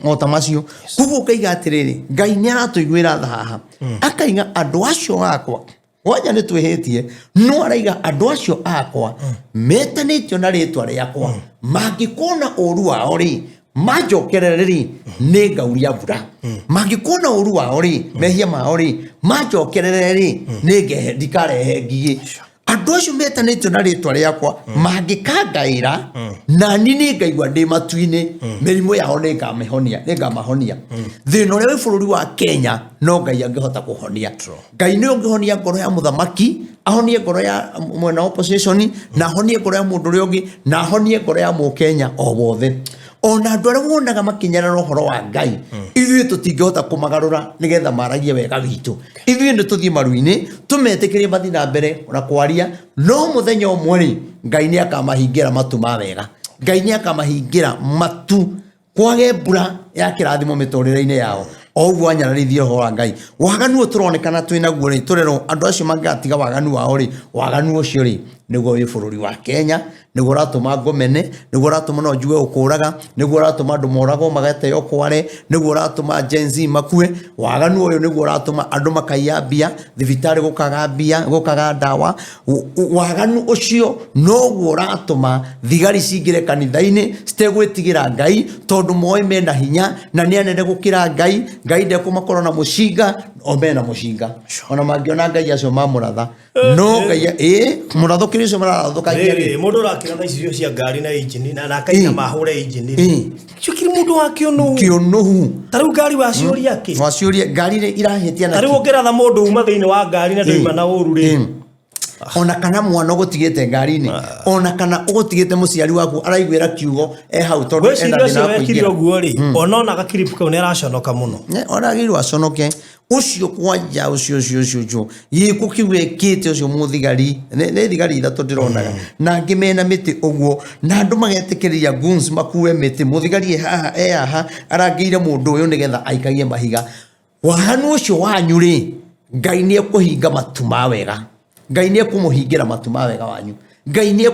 o ta macio. Koguo ngaiga atĩrĩrĩ, Ngai nĩ aratũiguĩra tha haha, akaiga andũ acio akwa, wanja nĩ twĩhĩtie, no araiga andũ acio akwa metanĩtio na rĩtwa rĩakwa, mangĩkona ũru wao rĩ, manjokerere rĩ, nĩ ngauria mbura. Mangĩkona ũru wao rĩ, mehia mao rĩ, manjokerere rĩ, nĩ ngehe ndikarehe ngigĩ. Andũ acio metanĩtio na rĩtwa rĩakwa mangĩkangaĩra, nani nĩ ngaigua ndĩ matu-inĩ, mĩrimũ yao nĩ ngamĩhonia, nĩ ngamahonia. Thĩna ũrĩa wĩ bũrũri wa Kenya no Ngai angĩhota kũhonia. Ngai nĩ ũngĩhonia ngoro ya mũthamaki, ahonie ngoro ya mwena wa opposition, na ahonie ngoro ya mũndũ ũrĩa ũngĩ, na ahonie ngoro ya mũkenya o wothe. Ona andũ arĩa wonaga makĩnyarara ũhoro wa Ngai, ithuĩ tũtingĩhota kũmagarũra nĩgetha maragie wega witũ. Ithuĩ nĩ tũthiĩ maru-inĩ tũmetĩkĩrie mathiĩ na mbere na kwaria, no mũthenya ũmwe rĩ, Ngai nĩ akamahingĩra matu ma wega. Ngai nĩ akamahingĩra matu kwage mbura ya kĩrathimo mĩtũrĩre-inĩ yao. O ũguo anyararithie ũhoro wa Ngai, waganu ũyũ tũronekana twĩ naguo rĩ, tũrerwo andũ acio mangĩgatiga waganu wao rĩ, waganu ũcio rĩ, nĩguo wĩ bũrũri wa Kenya, nĩguo ũratũma ngomene, nĩguo ũratũma no njigue gũkũraga, nĩguo ũratũma andũ moragwo magateo kware, nĩguo ũratũma Gen Z makue. Waganu ũyũ nĩguo ũratũma andũ makaiya mbia, thibitarĩ gũkaga mbia, gũkaga ndawa. Waganu ũcio noguo ũratũma thigari cingĩre kanitha-inĩ citegwĩtigĩra Ngai, tondũ moĩ mena hinya na nĩ anene gũkĩra Ngai. Ngai ndekũmakorwo na mũcinga, o mena mũcinga. Ona mangĩona Ngai acio mamũratha, no Ngai mũrathũkĩre ũcio mararathũkagia rĩ. Mũndũ ũrakĩra na icicio cia ngari na injini na akaina mahũre injini. Cio kiri mũndũ wa kĩũnũhu. Kĩũnũhu. Ta rĩu ngari waciũria kĩ? Waciũria ngari rĩ irahĩtia na Ta rĩu ũngĩratha mũndũ uma thĩinĩ wa ngari na ndũima na ũru rĩ. Ona kana mwana ũgũtigĩte ngari-inĩ, ona kana ũgũtigĩte mũciari waku araiguĩra kiugo e hau tondũ ena Ngwĩciria thĩna ũcio wa wekire kũingĩra. ũguo rĩ, ona ona gakiripu kau nĩ araconoka mũno. Ona agĩrĩirwo aconoke. Ũcio kwanja ũcio ũcio ũcio ũcio gĩko kĩu ekĩte ũcio mũthigari, nĩ thigari ithatũ ndĩronaga, na angĩ mena mĩtĩ ũguo, na andũ magetĩkĩrĩria goons makue mĩtĩ. Mũthigari e haha, e haha arangĩire mũndũ ũyũ nĩgetha aikagie mahiga. Waganu ũcio wanyu rĩ, Ngai nĩ ekũhinga matu ma wega. Ngai nĩ ekũmũhingĩra matu ma wega wanyu. Ngai nĩ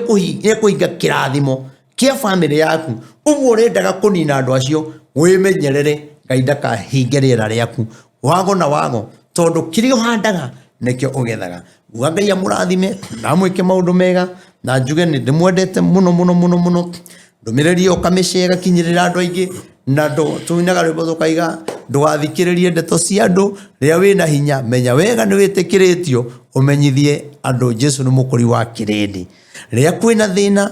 ekũhinga kĩrathimo kĩa bamĩrĩ yaku. Ũguo ũrendaga kũnina andũ acio, wĩmenyerere Ngai ndakahinge rĩera rĩaku. Wago na wago, tondũ kĩrĩa ũhandaga nĩkĩo ũgethaga. Nguga Ngai amũrathime na amwĩke maũndũ mega, na njuge nĩ ndĩmwendete mũno mũno mũno mũno. Ndũmĩrĩri ĩyo ũkamĩshare ĩgakinyĩrĩra andũ aingĩ, na tũinaga rwĩmbo tũkaiga ndũgathikĩrĩrie ndeto cia andũ. Rĩrĩa wĩna hinya, menya wega nĩ wĩtĩkĩrĩtio, ũmenyithie andũ Jesu nĩ mũkũri wa kĩrĩndĩ. Rĩrĩa kwĩna thĩna,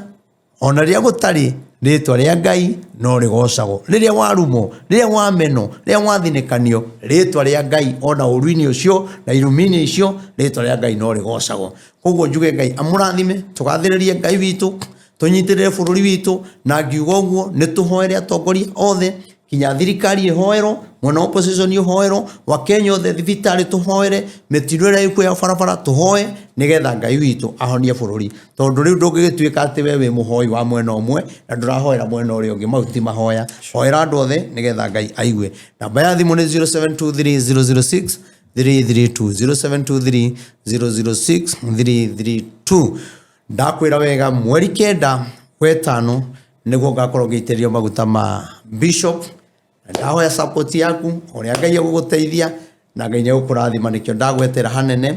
Ona rĩrĩa gũtarĩ, rĩtwa rĩa Ngai no rĩgocagwo. Rĩrĩa warumwo, rĩrĩa wamenwo, rĩrĩa wathinĩkanio, rĩtwa rĩa Ngai ona ũru-inĩ ũcio na irumi-inĩ icio, rĩtwa rĩa Ngai no rĩgocagwo. Koguo njuge Ngai amũrathime, tũgathĩrĩrie Ngai witũ, tũnyitĩrĩre bũrũri witũ, na ngiuga ũguo nĩ tũhoere atongoria othe, kinya thirikari ĩhoerwo, mwena wa opposition ũhoerwo, Wakenya othe thibitarĩ tũhoere, mĩtino ĩrĩa ĩkuo ya barabara tũhoe, nĩgetha Ngai witũ ahonie bũrũri. Tondũ rĩu ndũngĩgĩtuĩka atĩ we wĩ mũhoi wa mwena ũmwe na ndũrahoera mwena ũrĩa ũngĩ, mau ti mahoya. Hoera andũ othe nĩgetha Ngai aigue. Namba ya thimũ nĩ 0723 006 332, 0723 006 332. Ndakwĩra wega, mweri 9 wetano nĩguo ngakorwo ngĩitĩrĩrio maguta ma bishop, na ndahoya support yaku, ũrĩa Ngai egũgũteithia na Ngai nĩegũkũrathima. Nĩkĩo ndagwetera hanene,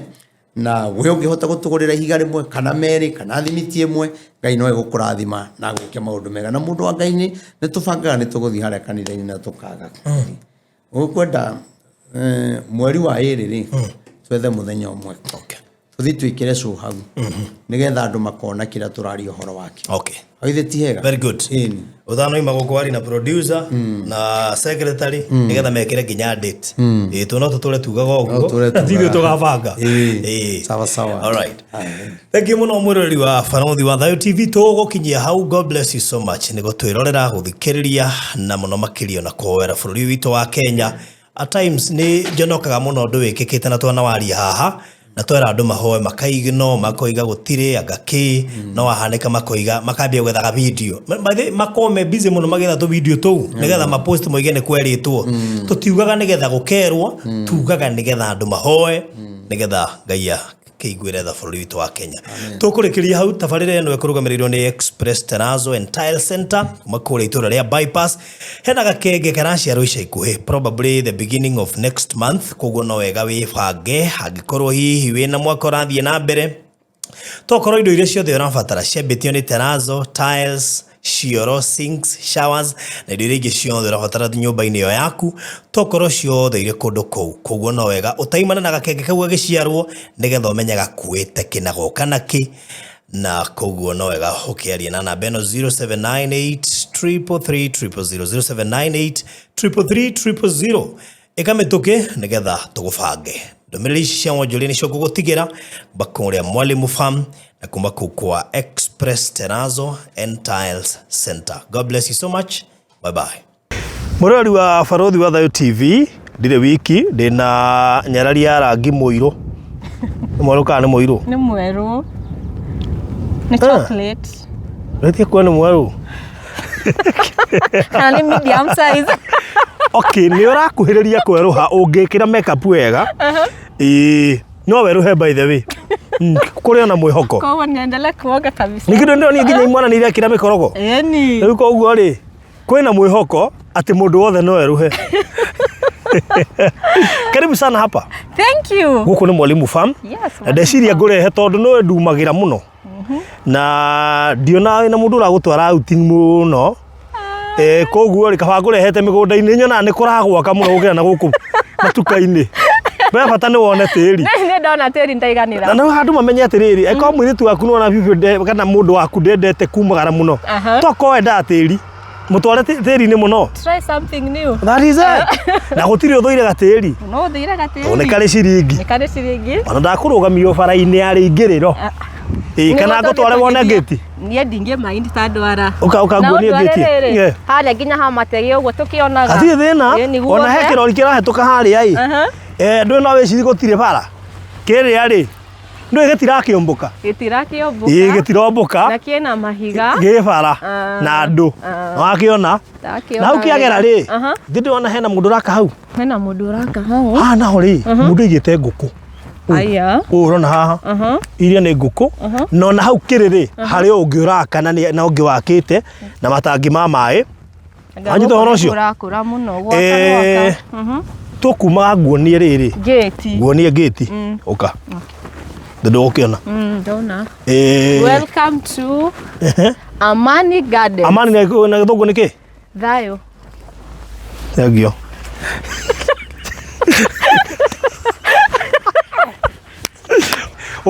na we ũngĩhota gũtũgũrĩra ihiga rĩmwe kana merĩ kana thimiti ĩmwe, Ngai no egũkũrathima na agwĩke maũndũ mega. Na mũndũ wa Ngai, nĩ tũbangaga nĩ tũgũthiĩ harĩa kanitha-inĩ na tũkaga. Ũkwenda mweri wa 2 rĩ, twethe mũthenya ũmwe tũthiĩ twĩkĩre show hau, nĩgetha andũ makona kĩrĩa tũraria ũhoro wake. Githĩ ti hega? Very good. Ĩni. Ũtanoima gũkũ wari na producer na secretary nĩgetha mekĩre nginya date. Ĩĩ, tũ no tũtũre tugaga No ũguo. tũtũre Na ti ithuĩ tugaga. tũgabanga. Ĩĩ. Ĩĩ. Sawa sawa. All right. Aye. Thank you mũno mwĩroreri wa Barothi wa Thayo TV, tũgũkinyia hau. God bless you so much nĩ gũtwĩrorera, gũthikĩrĩria, na mũno makĩria na kũhoera bũrũri witũ wa Kenya. At times nĩ njonokaga mũno ũndũ wĩkĩkĩte na twanawaria haha na twera andũ mahoe, makaigno makoiga gũtirĩ anga kĩ no wahanĩka, makoiga makambia gwethaga video. By the way, makorwo me busy mũno magĩetha tũ video tũu nĩgetha mapost moige nĩ kwerĩtwo. Tũtiugaga nĩgetha gũkerwo, tugaga nĩgetha andũ mahoe, nĩgetha Ngai kĩiguĩre tha bũrũri witũ wa Kenya. Tũkũrĩkĩria hau. Tabarĩra ĩno ĩkũrũgamĩrĩirwo nĩ Express Terrazzo and Tile Center kuma kũrĩa itũra rĩa Bypass. Hena gakenge karaciarwo ica ikuhĩ, probably the beginning of next month, koguo no wega wĩbange angĩkorwo hihi wĩna mwaka ũrathiĩ na mbere. Tokorwo indo iria ciothe ũrabatara ciambĩtio nĩ terrazzo, tiles, cioro, sinks, showers na indo iria ingĩ ciothe ũrabatara nyũmba-inĩ ĩyo yaku, tokorwo ciothe irĩ kũndũ kũu. Koguo no wega ũtaimana na gakenge kau gagĩciarwo, nĩgetha ũmenye gakuĩte kĩ na goka na kĩ, na koguo no wega ũkĩaria na namba ĩno, 0798 333 000, 0798 333 000. Ĩka mĩtũkĩ nĩgetha tũgũbange. Ndũmĩrĩri ici cia wonjoria nĩcio ngũgũtigĩra kuma kũrĩa Mwalimu Farm na kuma kũu kwa Express Terrazzo and Tiles Center. God bless you so much. Bye bye. Mũrori wa Barothi wa Thayo TV, ndirĩ wiki, ndĩna nyarari ya rangi mũirũ. Nĩ mwerũ kana nĩ mũirũ? Nĩ mwerũ. Nĩ chocolate. Wĩtie kuo nĩ mwerũ. Kana nĩ medium size. Okay, nĩ ũrakuhĩrĩria kwerũha ũngĩkĩra makeup wega. Ĩĩ, no werũhe, by the way. Kũrĩ ona mwĩhoko. Koguo niendelee kuoga kabisa. Ningĩ ndĩronire nginya imwana nĩ irekĩra mĩkorogo. Ĩni. Rĩu koguo rĩ, kwĩna mwĩhoko atĩ mũndũ wothe no erũhe. Karibu sana hapa. Thank you. Gũkũ nĩ Mwalimu Farm. Yes. Na ndeciria ngũrehe tondũ nĩwe ndumagĩra mũno na ndiona wĩna mũndũ ũragũtwara outing mũno. Koguo rĩ, kaba ngũrehete mĩgũnda-inĩ, nyonaga nĩ kũragwaka mũno gũkĩra na gũkũ matuka-inĩ. We bata nĩ wone tĩri. Nĩ ndona tĩri ndaiganĩra. Na no handũ mamenye atĩrĩrĩ, eko mũirĩtu waku nĩwona biũ kana mũndũ waku ndendete kumagara mũno, tokorwo endaga tĩri, mũtware tĩri-inĩ mũno. Try something new. That is it. Na gũtirĩ ũthũire gatĩri. No ũthũire gatĩri. Tondũ nĩ karĩ ciringi. Nĩ karĩ ciringi. Ona ndakũrũgamio bara-inĩ ya rĩingĩrĩro. Ĩĩ, kana ngũtware wone ngĩti. Niĩ ndingĩ mind ta ndwara. Ũka Na nguonie ũndware ngĩti. rĩrĩ, Yeah. harĩa nginya ha mategi ũguo tũkĩonaga. Hatirĩ thĩna. Ĩĩ, nĩguo Ona he othe. kĩrori kĩrahĩtũka harĩa ĩ. Ndũĩ no wĩcirie gũtirĩ bara. Kĩrĩa rĩ, ndũĩ gĩtirakĩũmbũka. Gĩtirakĩũmbũka. Ĩĩ, gĩtirombũka. Na kĩna mahiga. Gĩ bara na andũ. Wakĩona? Ndakĩona Na hau kĩagera rĩ, Aha. ndĩ ndĩrona hena mũndũ ũraka hau. Hena mũndũ ũraka hau. Haha naho rĩ, mũndũ aigĩte ngũkũ. Aya. Ũũ ũrona haha. Iria nĩ ngũkũ. Na ona hau kĩrĩ rĩ, harĩ o ũngĩ ũraka na na ũngĩ wakĩte na matangi ma maĩ. Anga Wanyita gũkũ ũhoro ũcio? Kũrakũra mũno gwaka gwaka. Tũkumaga nguonie rĩrĩ. Ngĩti. Nguonie ngĩti. Ũka. Ndũgũkĩona. Ndona. Welcome to Amani Garden. Amani na gĩthũngũ nĩ kĩ? Thayũ. Thank you.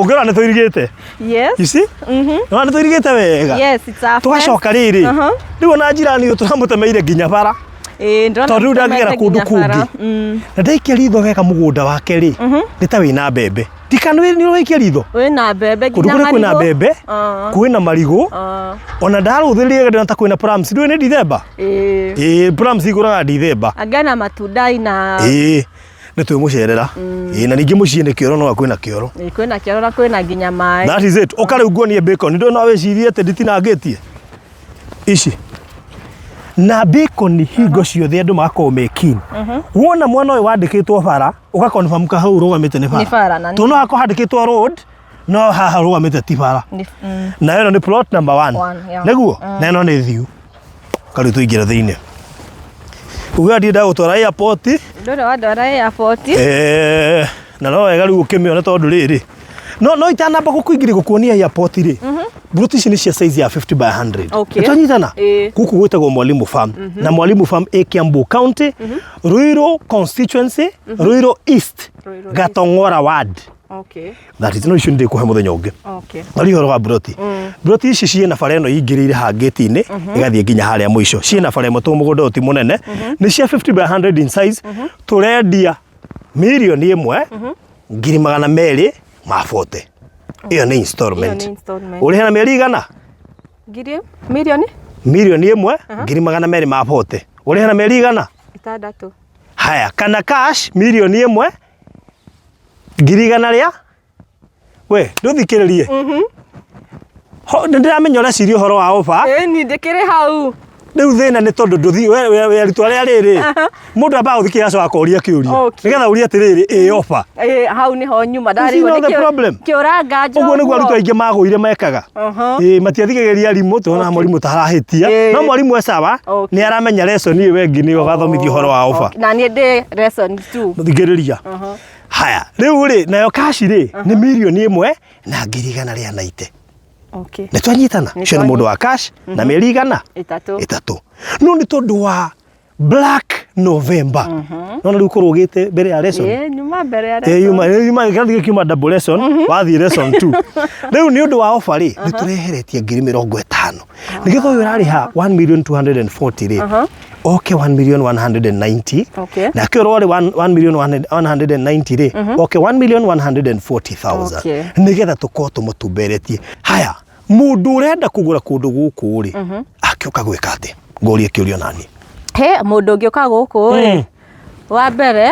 Ũngĩrora nĩ tũirigĩte. Yes. You see? Nĩwona nĩ tũirigĩte wega. Yes, it's a Tũgacoka rĩrĩ. Uh-huh. Rĩu ona njirani ũyũ tũramũtemeire nginya bara. Ĩĩ, ndĩrona Tondũ rĩu ndangĩgera tũtemete kũndũ nginya bara. kũngĩ. Na ndaikia ritho wega mũgũnda wake rĩ, nĩ ta wĩna mbembe. Ndikana nĩ ũraikia ritho. Wĩna mbembe Kũndũ nginya kũrĩa kwĩna marigũ. mbembe, Ah. kwĩna marigũ, Ah. ona ndarũthĩrĩria ndĩrona ta kwĩna plums. Ndũĩ nĩ Dithemba? Ĩĩ. Ĩĩ, plums igũraga Dithemba. Anga na matunda ina Ĩĩ, nĩ twĩmũcerera. Ĩĩ, na ningĩ mũciĩ nĩ kĩoro no kwĩna kĩoro. Ĩĩ, kwĩna kĩoro na kwĩna nginya maĩ. That is it. Ũka rĩu nguonie bacon. Ndũĩ no wĩcirie atĩ nditinangĩtie. Ici. Na bacon hingo ciothe andũ magakorwo me keen. Wona mwena ũyũ wandĩkĩtwo bara, ũga confirm ka hau ũrũgamĩte nĩ bara. Nĩ bara, na nĩ- Tondũ no hakorwo handĩkĩtwo road, no haha ũrũgamĩte ti bara. Na ĩno nĩ plot number one. One, yeah. Nĩguo? Na ĩno nĩ thiu. Karĩu tũingĩre thĩinĩ. Uga ndienda gũtwara airport. Ndũrĩ wandwara airport. Eh, na no wega rĩu ũkĩmĩona tondũ rĩrĩ no no itanamba gũkũingĩria gũkuonia airport rĩ mburoti ici nĩ cia size ya 50 by 100. Okay. Nĩtwanyitana? Ĩĩ. Gũkũ gwĩtagwo Mwalimu Farm na Mwalimu Farm ĩ Kiambu County, Ruiru constituency, Ruiru East, Ruiru East. Gatong'ora ward. Okay. That is, no icio nĩndĩkũhe mũthenya ũngĩ. Okay. Twaria ũhoro wa mburoti. Mburoti ici ciĩna bara ĩno ingĩrĩire haha ngĩti-inĩ ĩgathiĩ nginya harĩa mũico. Ciĩna bara ĩmwe tondũ mũgũnda ũyũ ti mũnene. Nĩ cia 50 by 100 in size. Tũrendia 1,240,000. Ĩyo nĩ installment. Ĩyo nĩ installment. Ũrĩhe na mĩeri igana? Ngiri mirioni 1,240,000. Ũrĩhe na mĩeri igana? 6. Haya, kana cash 1,100,000 rĩa we ndũthikĩrĩrie. Ho, nĩ ndĩramenya ũreciria ũhoro wa ofa. Ĩni ndĩkĩrĩ hau. Rĩu thĩna nĩ tondũ ndũthi we we we arutwo arĩa rĩrĩ mũndũ ambaga gũthikĩrĩria acoka akoria kĩũria Okay. nĩgetha ũrie atĩrĩrĩ ĩ ofa. Ĩĩ, hau nĩho nyuma You see ndarigwo now the problem? kĩũranga Ũguo nĩguo arutwo aingĩ magũire mekaga. Ĩĩ matiathikagĩrĩria arimũ tuonaga mwarimũ ta arahĩtia Ĩĩ. no mwarimũ e sawa Okay. nĩ aramenya lesson ĩyo ĩngĩ nĩyo ũgathomithia ũhoro wa ofa. Na niĩ ndĩ lesson 2. Thikĩrĩria. Haya, rĩu rĩ nayo cash rĩ nĩ 1,190,000. Okay. Nĩ twanyitana? Nĩ Ũcio nĩ mũndũ wa cash na mĩeri igana 3. 3. No nĩ tondũ wa Black November. Nona rĩu kũrũgĩte mbere ya lesson. Ĩĩ, nyuma mbere ya Ĩĩ, lesson. yuma yuma kĩrathi gĩkiuma double lesson wathiĩ lesson 2. Rĩu nĩ ũndũ wa offer rĩ nĩ tũreheretie 50,000. Nĩgetha ũyũ ũrarĩha 1,240,000 rĩ oke 1,190,000. Okay. Nake ũrĩa ũrarĩ 1,190,000 rĩ oke 1,140,000. Okay. Nĩgetha tũkorwo tũmũtumberetie. Haya, mũndũ ũrenda kũgũra kũndũ gũkũ rĩ akĩũka gwĩka atĩa? Ngũrie kĩũria nani. He mũndũ ũngĩũka gũkũ rĩ wa mbere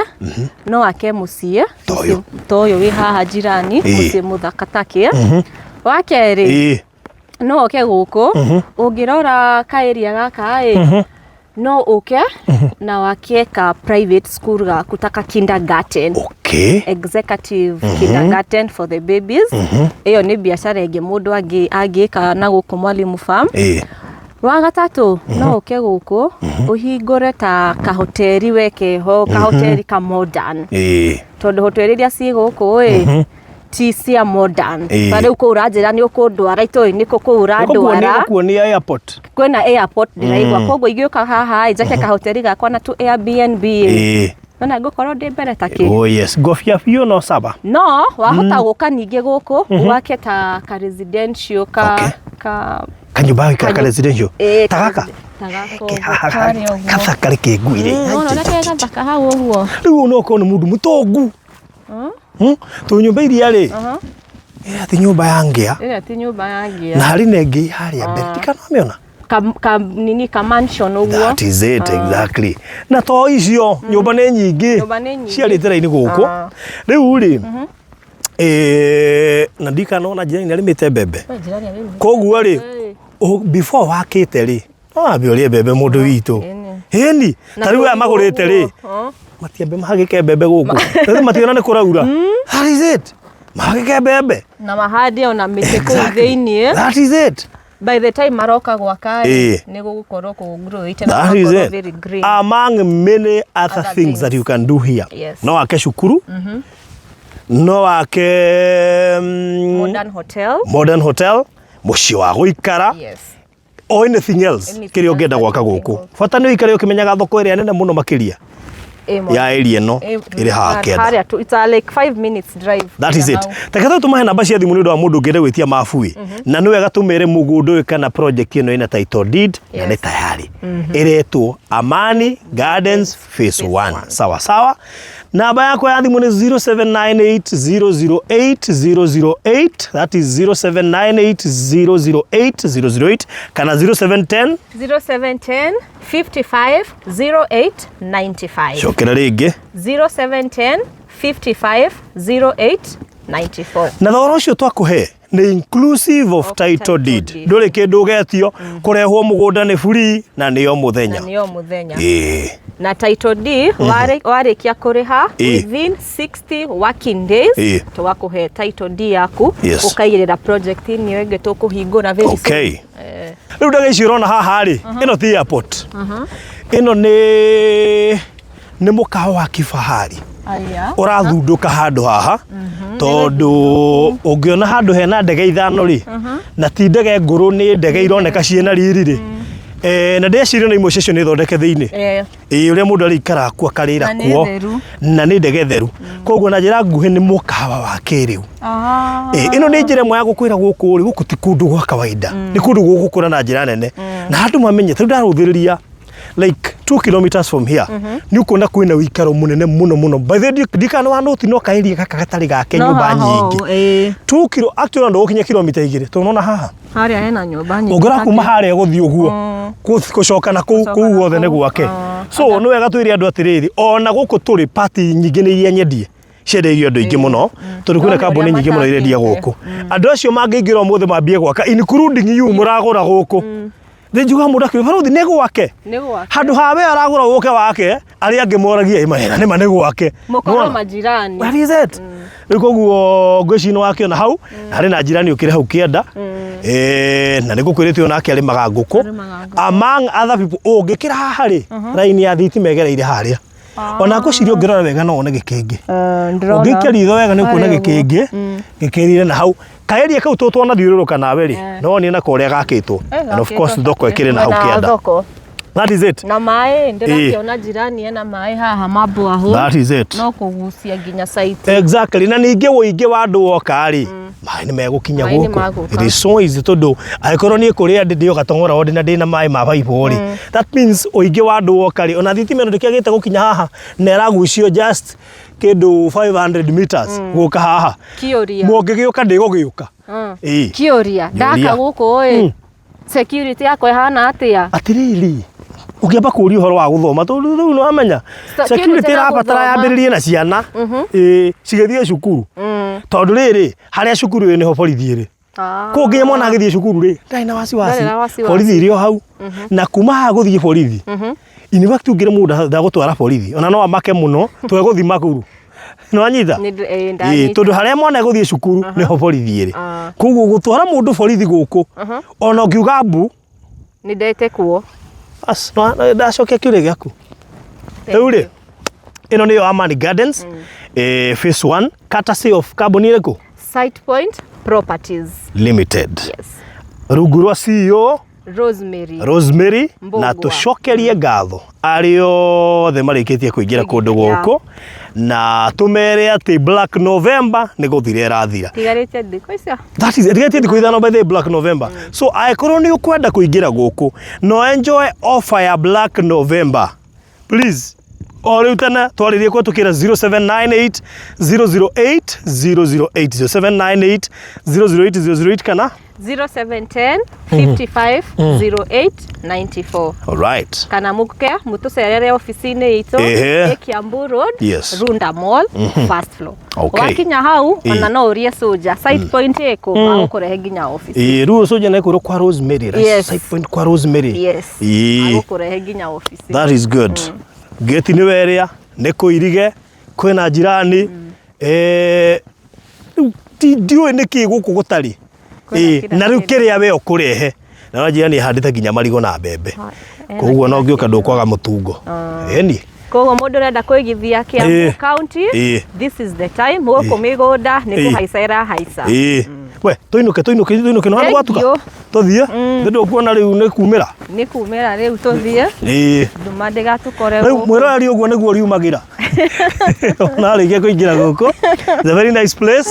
no ake mũciĩ Ta ũyũ. ta ũyũ wĩ haha jirani Ĩĩ. mũciĩ mũthaka takĩ. Wa kerĩ Ĩĩ. no ũke gũkũ ũngĩrora ka area gaka ĩ no ũke na wake ka private school gaku ta ka kindergarten. Okay. Executive kindergarten for the babies. Ĩyo nĩ biacara ĩngĩ mũndũ angĩka na gũkũ Mwalimu Farm. Ĩĩ. Wa gatatũ no ũke gũkũ ũhingũre ta kahoteri weke ho kahoteri ka modern. Ĩĩ. Tondũ hoteri iria ciĩ gũkũ ĩ ti cia modern. Ĩĩ. Ta rĩu kũu ũranjĩra nĩ ũkũndwara itũĩ nĩkũ kũu ũrandwara. Nĩgũkuonia airport. Kwĩna airport ndĩraigua koguo ingĩũka haha ĩ njake kahoteri gakwa na tu Airbnb ĩ. Ĩĩ. Nona ngũkorwo ndĩ mbere ta kĩ. Oh yes, ngobia biũ no saba. No wahota gũka ningĩ gũkũ wake ta ka residential ka Okay. ka Kanyũmba gaka ka residential. Ĩĩ, Ta gaka. ta gaka ũguo. Karĩa ũguo. Gathaka reke ngwire. Wona ũrĩa ke gathaka hau ũguo. Rĩu no ũkorwo nĩ mũndũ mũtongu. Tondũ nyũmba iria rĩ ĩrĩa ti nyũmba ya ngĩa Ĩrĩa ti nyũmba ya ngĩa. na harĩ na ĩngĩ harĩa mbere ndikanamĩona. Ka, ka, nini ka mansion ũguo. That is it exactly. Na to icio nyũmba nĩ nyingĩ Nyũmba nĩ nyingĩ. ciarĩte raini gũkũ. Rĩu rĩ na ndikanona njirani nĩ arĩmĩte mbembe. Koguo rĩ before wakĩte rĩ no wambe ũrĩe mbembe mũndũ witũ. Ĩni ta rĩu aya magũrĩte rĩ matiambe mahagĩke mbembe gũkũ. Rĩu mationa nĩ kũraura. That is it. Mahagĩke mbembe. Na mahande ona mĩtĩ kũu thĩiniĩ. That is it. By the time maroka gwaka Ĩĩ. rĩ nĩ gũgũkorwo kũgrowĩte na That is gũgakorwo it. very green. Among many other Other things things that you can do here. Yes. No wake cukuru. No wake Modern hotel. modern hotel, mũciĩ wa gũikara. Yes. Or anything else Anything kĩrĩa ũngĩenda else gwaka that you gũkũ. think Bata nĩ ũikare ũkĩmenyaga thoko ĩrĩa nene mũno makĩria. Ĩ, ya area ĩno ĩrĩ haha kĩanda. Harĩa tu, it's a like 5 minutes drive. That is it. Hau. Reke tũ tũmahe namba cia thimũ nĩ ũndũ wa mũndũ ũngĩenda gwĩtia mabu ĩ. Na nĩ wega tũmere mũgũnda ũyũ kana project ĩno ĩna title deed na nĩ Yes. tayari. Ĩretwo Amani Gardens Phase 1. Sawa sawa. Namba yakwa ya thimũ nĩ 0798008008 that is 0798008008 kana 0710 0710 55 08 95. cokera rĩngĩ 0710 55 08 94. Na thogora ũcio twakũhe nĩ inclusive of title title deed. deed. Ndũrĩ kĩndũ ũgetio, kũrehwo mũgũnda nĩ free na nĩyo mũthenya. Na nĩyo mũthenya. Ĩĩ. Na title deed warĩkia kũrĩha within 60 working days tũgakũhe title deed yaku ũkaigĩrĩra project ĩyo ĩngĩ tũkũhingũra very soon. Okay. Rĩu ndege ici ũrona haha rĩ, ĩno ti airport. Ĩno nĩ mũkawa wa kifahari. Aya. Ũrathundũka handũ haha tondũ ũngĩona handũ hena ndege ithano rĩ, na ti ndege ngũrũ, nĩ ndege ironeka ciĩna riri rĩ, na ndĩreciria na imwe ciacio nĩ thondeke thĩinĩ. Ĩĩ, ũrĩa mũndũ arĩikaraga kuo akarĩra Na nĩ kuo theru. Na nĩ ndege theru, koguo na njĩra nguhĩ nĩ mũkawa wa kĩrĩu. Ĩĩ, ĩno nĩ njĩra ĩmwe ya gũkwĩra gũkũ rĩ, gũkũ ti kũndũ gwa kawaida, nĩ kũndũ gũgũkũra na njĩra nene na andũ mamenye. Tarĩu ndarũthĩrĩria like 2 kilometers from here, nĩ ũkuona kwĩna ũikaro mũnene mũno mũno. By the way, ndikana wa noti no kaeria gaka gatarĩ gake No nyũmba haha nyingĩ. ũũ, ĩĩ. 2 kilo actually ona ndũgũkinya kilomita 2 tondũ nona haha Harĩa hena nyũmba nyingĩ. Ũngĩra kuma harĩa gũthiĩ ũguo gũcoka na kũu Gũcoka kũu na guothe nĩ kũu, gwake. So nĩ wega twĩre andũ atĩrĩrĩ, ona gũkũ tũrĩ party nyingĩ nĩ iria nyendie ciendeirio andũ aingĩ mũno tondũ kwĩna None kambuni ũrĩa nyingĩ mũno irendia matakĩte. gũkũ. Andũ acio mangĩingĩra ũmũthĩ mambie gwaka including you mũragũra gũkũ, nĩ njugaga mũndũ akiuga barũthi nĩ gwake. Nĩ gwake. Handũ ha we aragũra gũke wake, arĩa angĩ moragia ĩ mahera nĩma nĩ gwake. Mũkorwo Nĩwona? majirani. That is it. Rĩu koguo ngwĩciria nĩ wakĩona hau na harĩ na njirani ũkĩrĩ hau kĩanda. Na nĩ ngũkwĩrĩte onake arĩmaga ngũkũ. Arĩmaga ngũkũ. Among other people, ũngĩkĩra haha rĩ, raini ya thitima ĩgereire harĩa. Ona ngwĩciria ũngĩrora wega no wone gĩkĩngĩ. Ũngĩikia ritho wega nĩ ũkuona Harĩa ũguo. gĩkĩngĩ gĩkĩrire na hau kaeria kau tũtwanathiũrũrũka nawe rĩ, no wone nako ũrĩa gakĩtwo. And of course thoko ĩkĩrĩ na hau Mwena wa kĩanda. thoko. That is it. Na maĩ ndĩrakĩona jirani ena maĩ haha ma borehole. That is it. No kũgucia nginya site. Exactly. Na ningĩ ũingĩ wa andũ woka rĩ, maĩ nĩ megũkinya Maĩ nĩ gũkũ. magũka. It is so easy tondũ angĩkorwo niĩ kũrĩa ndĩ ndĩo gatong'ora o ndĩ na ndĩna maĩ ma baibũ rĩ, that means ũingĩ wa andũ woka rĩ, ona thitima ĩno ndĩkĩagĩte gũkinya haha na ĩragucio just kĩndũ 500 meters gũka haha. Kĩũria. Mũngĩgĩũka ndĩgũgĩũka. Ĩĩ. Kĩũria. Ndaka gũkũ ĩ. Security yakwa ĩhana atĩa? Atĩrĩrĩ, ũkĩamba kũũria ũhoro wa gũthoma tondũ rĩu nĩ wamenya security kĩndũ ĩrabatara gũthoma. yambĩrĩrie na ciana, ĩĩ, cigĩthiĩ cukuru tondũ rĩrĩ harĩa cukuru ĩrĩ nĩho borithi ĩrĩ. Kũu nginya mwana agĩthiĩ cukuru rĩ, ndarĩ na wasiwasi. Ndarĩ na wasiwasi. Borithi ĩrĩ o hau na kuma haha gũthiĩ borithi, in fact ũngĩra mũndũ ndagũtwara borithi ona no amake mũno twegũthiĩ Makuru, nĩ wanyita? Ĩĩ, Ĩĩ, ndanyita. tondũ harĩa mwana egũthiĩ cukuru nĩho borithi ĩrĩ. Koguo gũtwara mũndũ borithi gũkũ ona ũngiuga mbu Nĩ ndetekwo. Bas, ndacokia kĩũria gĩaku. Rĩu rĩ, ĩno nĩyo Amani Gardens, phase 1, courtesy of kambuni ĩrĩkũ? Site Point Properties. Limited. Yes. Rungu rwa CEO Rosemary. Rosemary. Mbũgua. Na tũcokerie ngatho arĩa othe marĩkĩtie kũingĩra kũndũ Yeah. gũkũ na tũmere atĩ Black November nĩ gũthira ĩrathira. Tigarĩte thikũ icio. That is, ĩtigĩtie thikũ 5 by the way, Black November. So angĩkorwo nĩ ũkwenda kũingĩra gũkũ no enjoy offer ya Black November, please o rĩu tene twarĩrie kũhetũkĩra 0798 008 008, 0798 008 008 kana 0710 55 08 94. Alright. Kana muke mutucerere ofici-inĩ itũ Ehe. ĩ Kiambu Road, Yes. Runda Mall, first floor. Okay. Wakinya hau Ĩĩ. ona no ũrie soja Site Point ĩkũ, magũkũrehe nginya ofici. Ĩĩ, rĩu ũcoja nĩ kwĩrwo kwa Rosemary, right? Yes. Site Point kwa Rosemary. Yes. Ĩĩ. Magũkũrehe nginya ofici. That is good. Gate nĩ werĩa, nĩ kũirige, kwĩna jirani. Rĩu ndiũĩ nĩkĩ gũkũ gũtarĩ. Kwĩna Ĩĩ, kila na rĩu kĩndũ. kĩrĩa we ũkũrehe. Na no jirani ahandĩte nginya marigũ na mbembe. Ena Koguo kila no ngĩũka ndũkwaga mũtungo. Ĩni. Koguo mũndũ ũrenda kwĩgithia Kiambu Ĩĩ. County, Ĩĩ. this is the time. Gũkũ mĩgũnda nĩ Ĩĩ. kũhaica ĩrahaica. Ĩĩ. We, tũinũke tũinũke tũinũke no Thank gwatuka. you. Tũthiĩ nĩ ndũkuona rĩu nĩ kumĩra. Nĩ kumĩra rĩu, tũthiĩ. Ĩĩ. Nduma ndĩgatũkore Rĩu gũkũ. Mwĩroreri, ũguo nĩguo riumagĩra ona arĩkia kũingĩra gũkũ. It's a very nice place.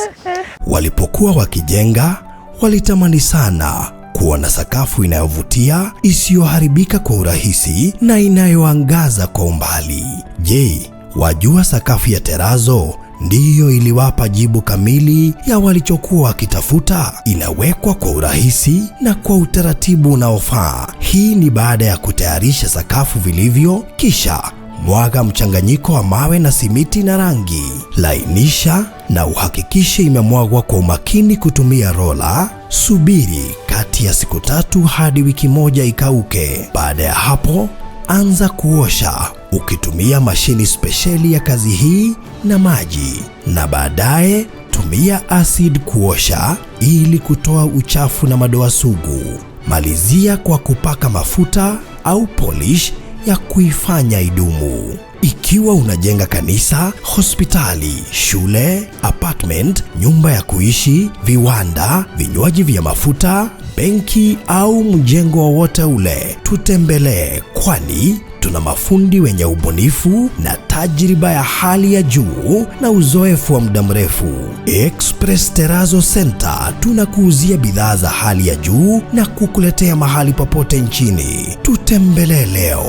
Walipokuwa wakijenga, walitamani sana kuwa na sakafu inayovutia, isiyoharibika kwa urahisi na inayoangaza kwa umbali. Je, wajua sakafu ya terazo ndiyo iliwapa jibu kamili ya walichokuwa wakitafuta? Inawekwa kwa urahisi na kwa utaratibu unaofaa. Hii ni baada ya kutayarisha sakafu vilivyo, kisha mwaga mchanganyiko wa mawe na simiti na rangi. Lainisha na uhakikishe imemwagwa kwa umakini kutumia rola. Subiri kati ya siku 3 hadi wiki 1 ikauke. Baada ya hapo, anza kuosha ukitumia mashini spesheli ya kazi hii na maji, na baadaye tumia acid kuosha ili kutoa uchafu na madoa sugu. Malizia kwa kupaka mafuta au polish ya kuifanya idumu. Ikiwa unajenga kanisa, hospitali, shule, apartment, nyumba ya kuishi, viwanda, vinywaji vya mafuta, benki au mjengo wowote ule, tutembelee, kwani tuna mafundi wenye ubunifu na tajriba ya hali ya juu na uzoefu wa muda mrefu. Express Terrazzo Center tunakuuzia bidhaa za hali ya juu na kukuletea mahali popote nchini. Tutembelee leo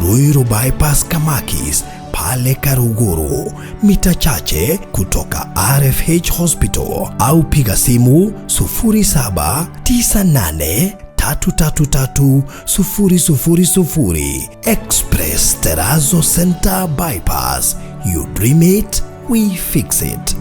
Ruiru Bypass, Kamakis, pale Karuguru, mita chache kutoka RFH Hospital, au piga simu 0798 333 000. Express Terrazzo Center Bypass. You dream it, we fix it.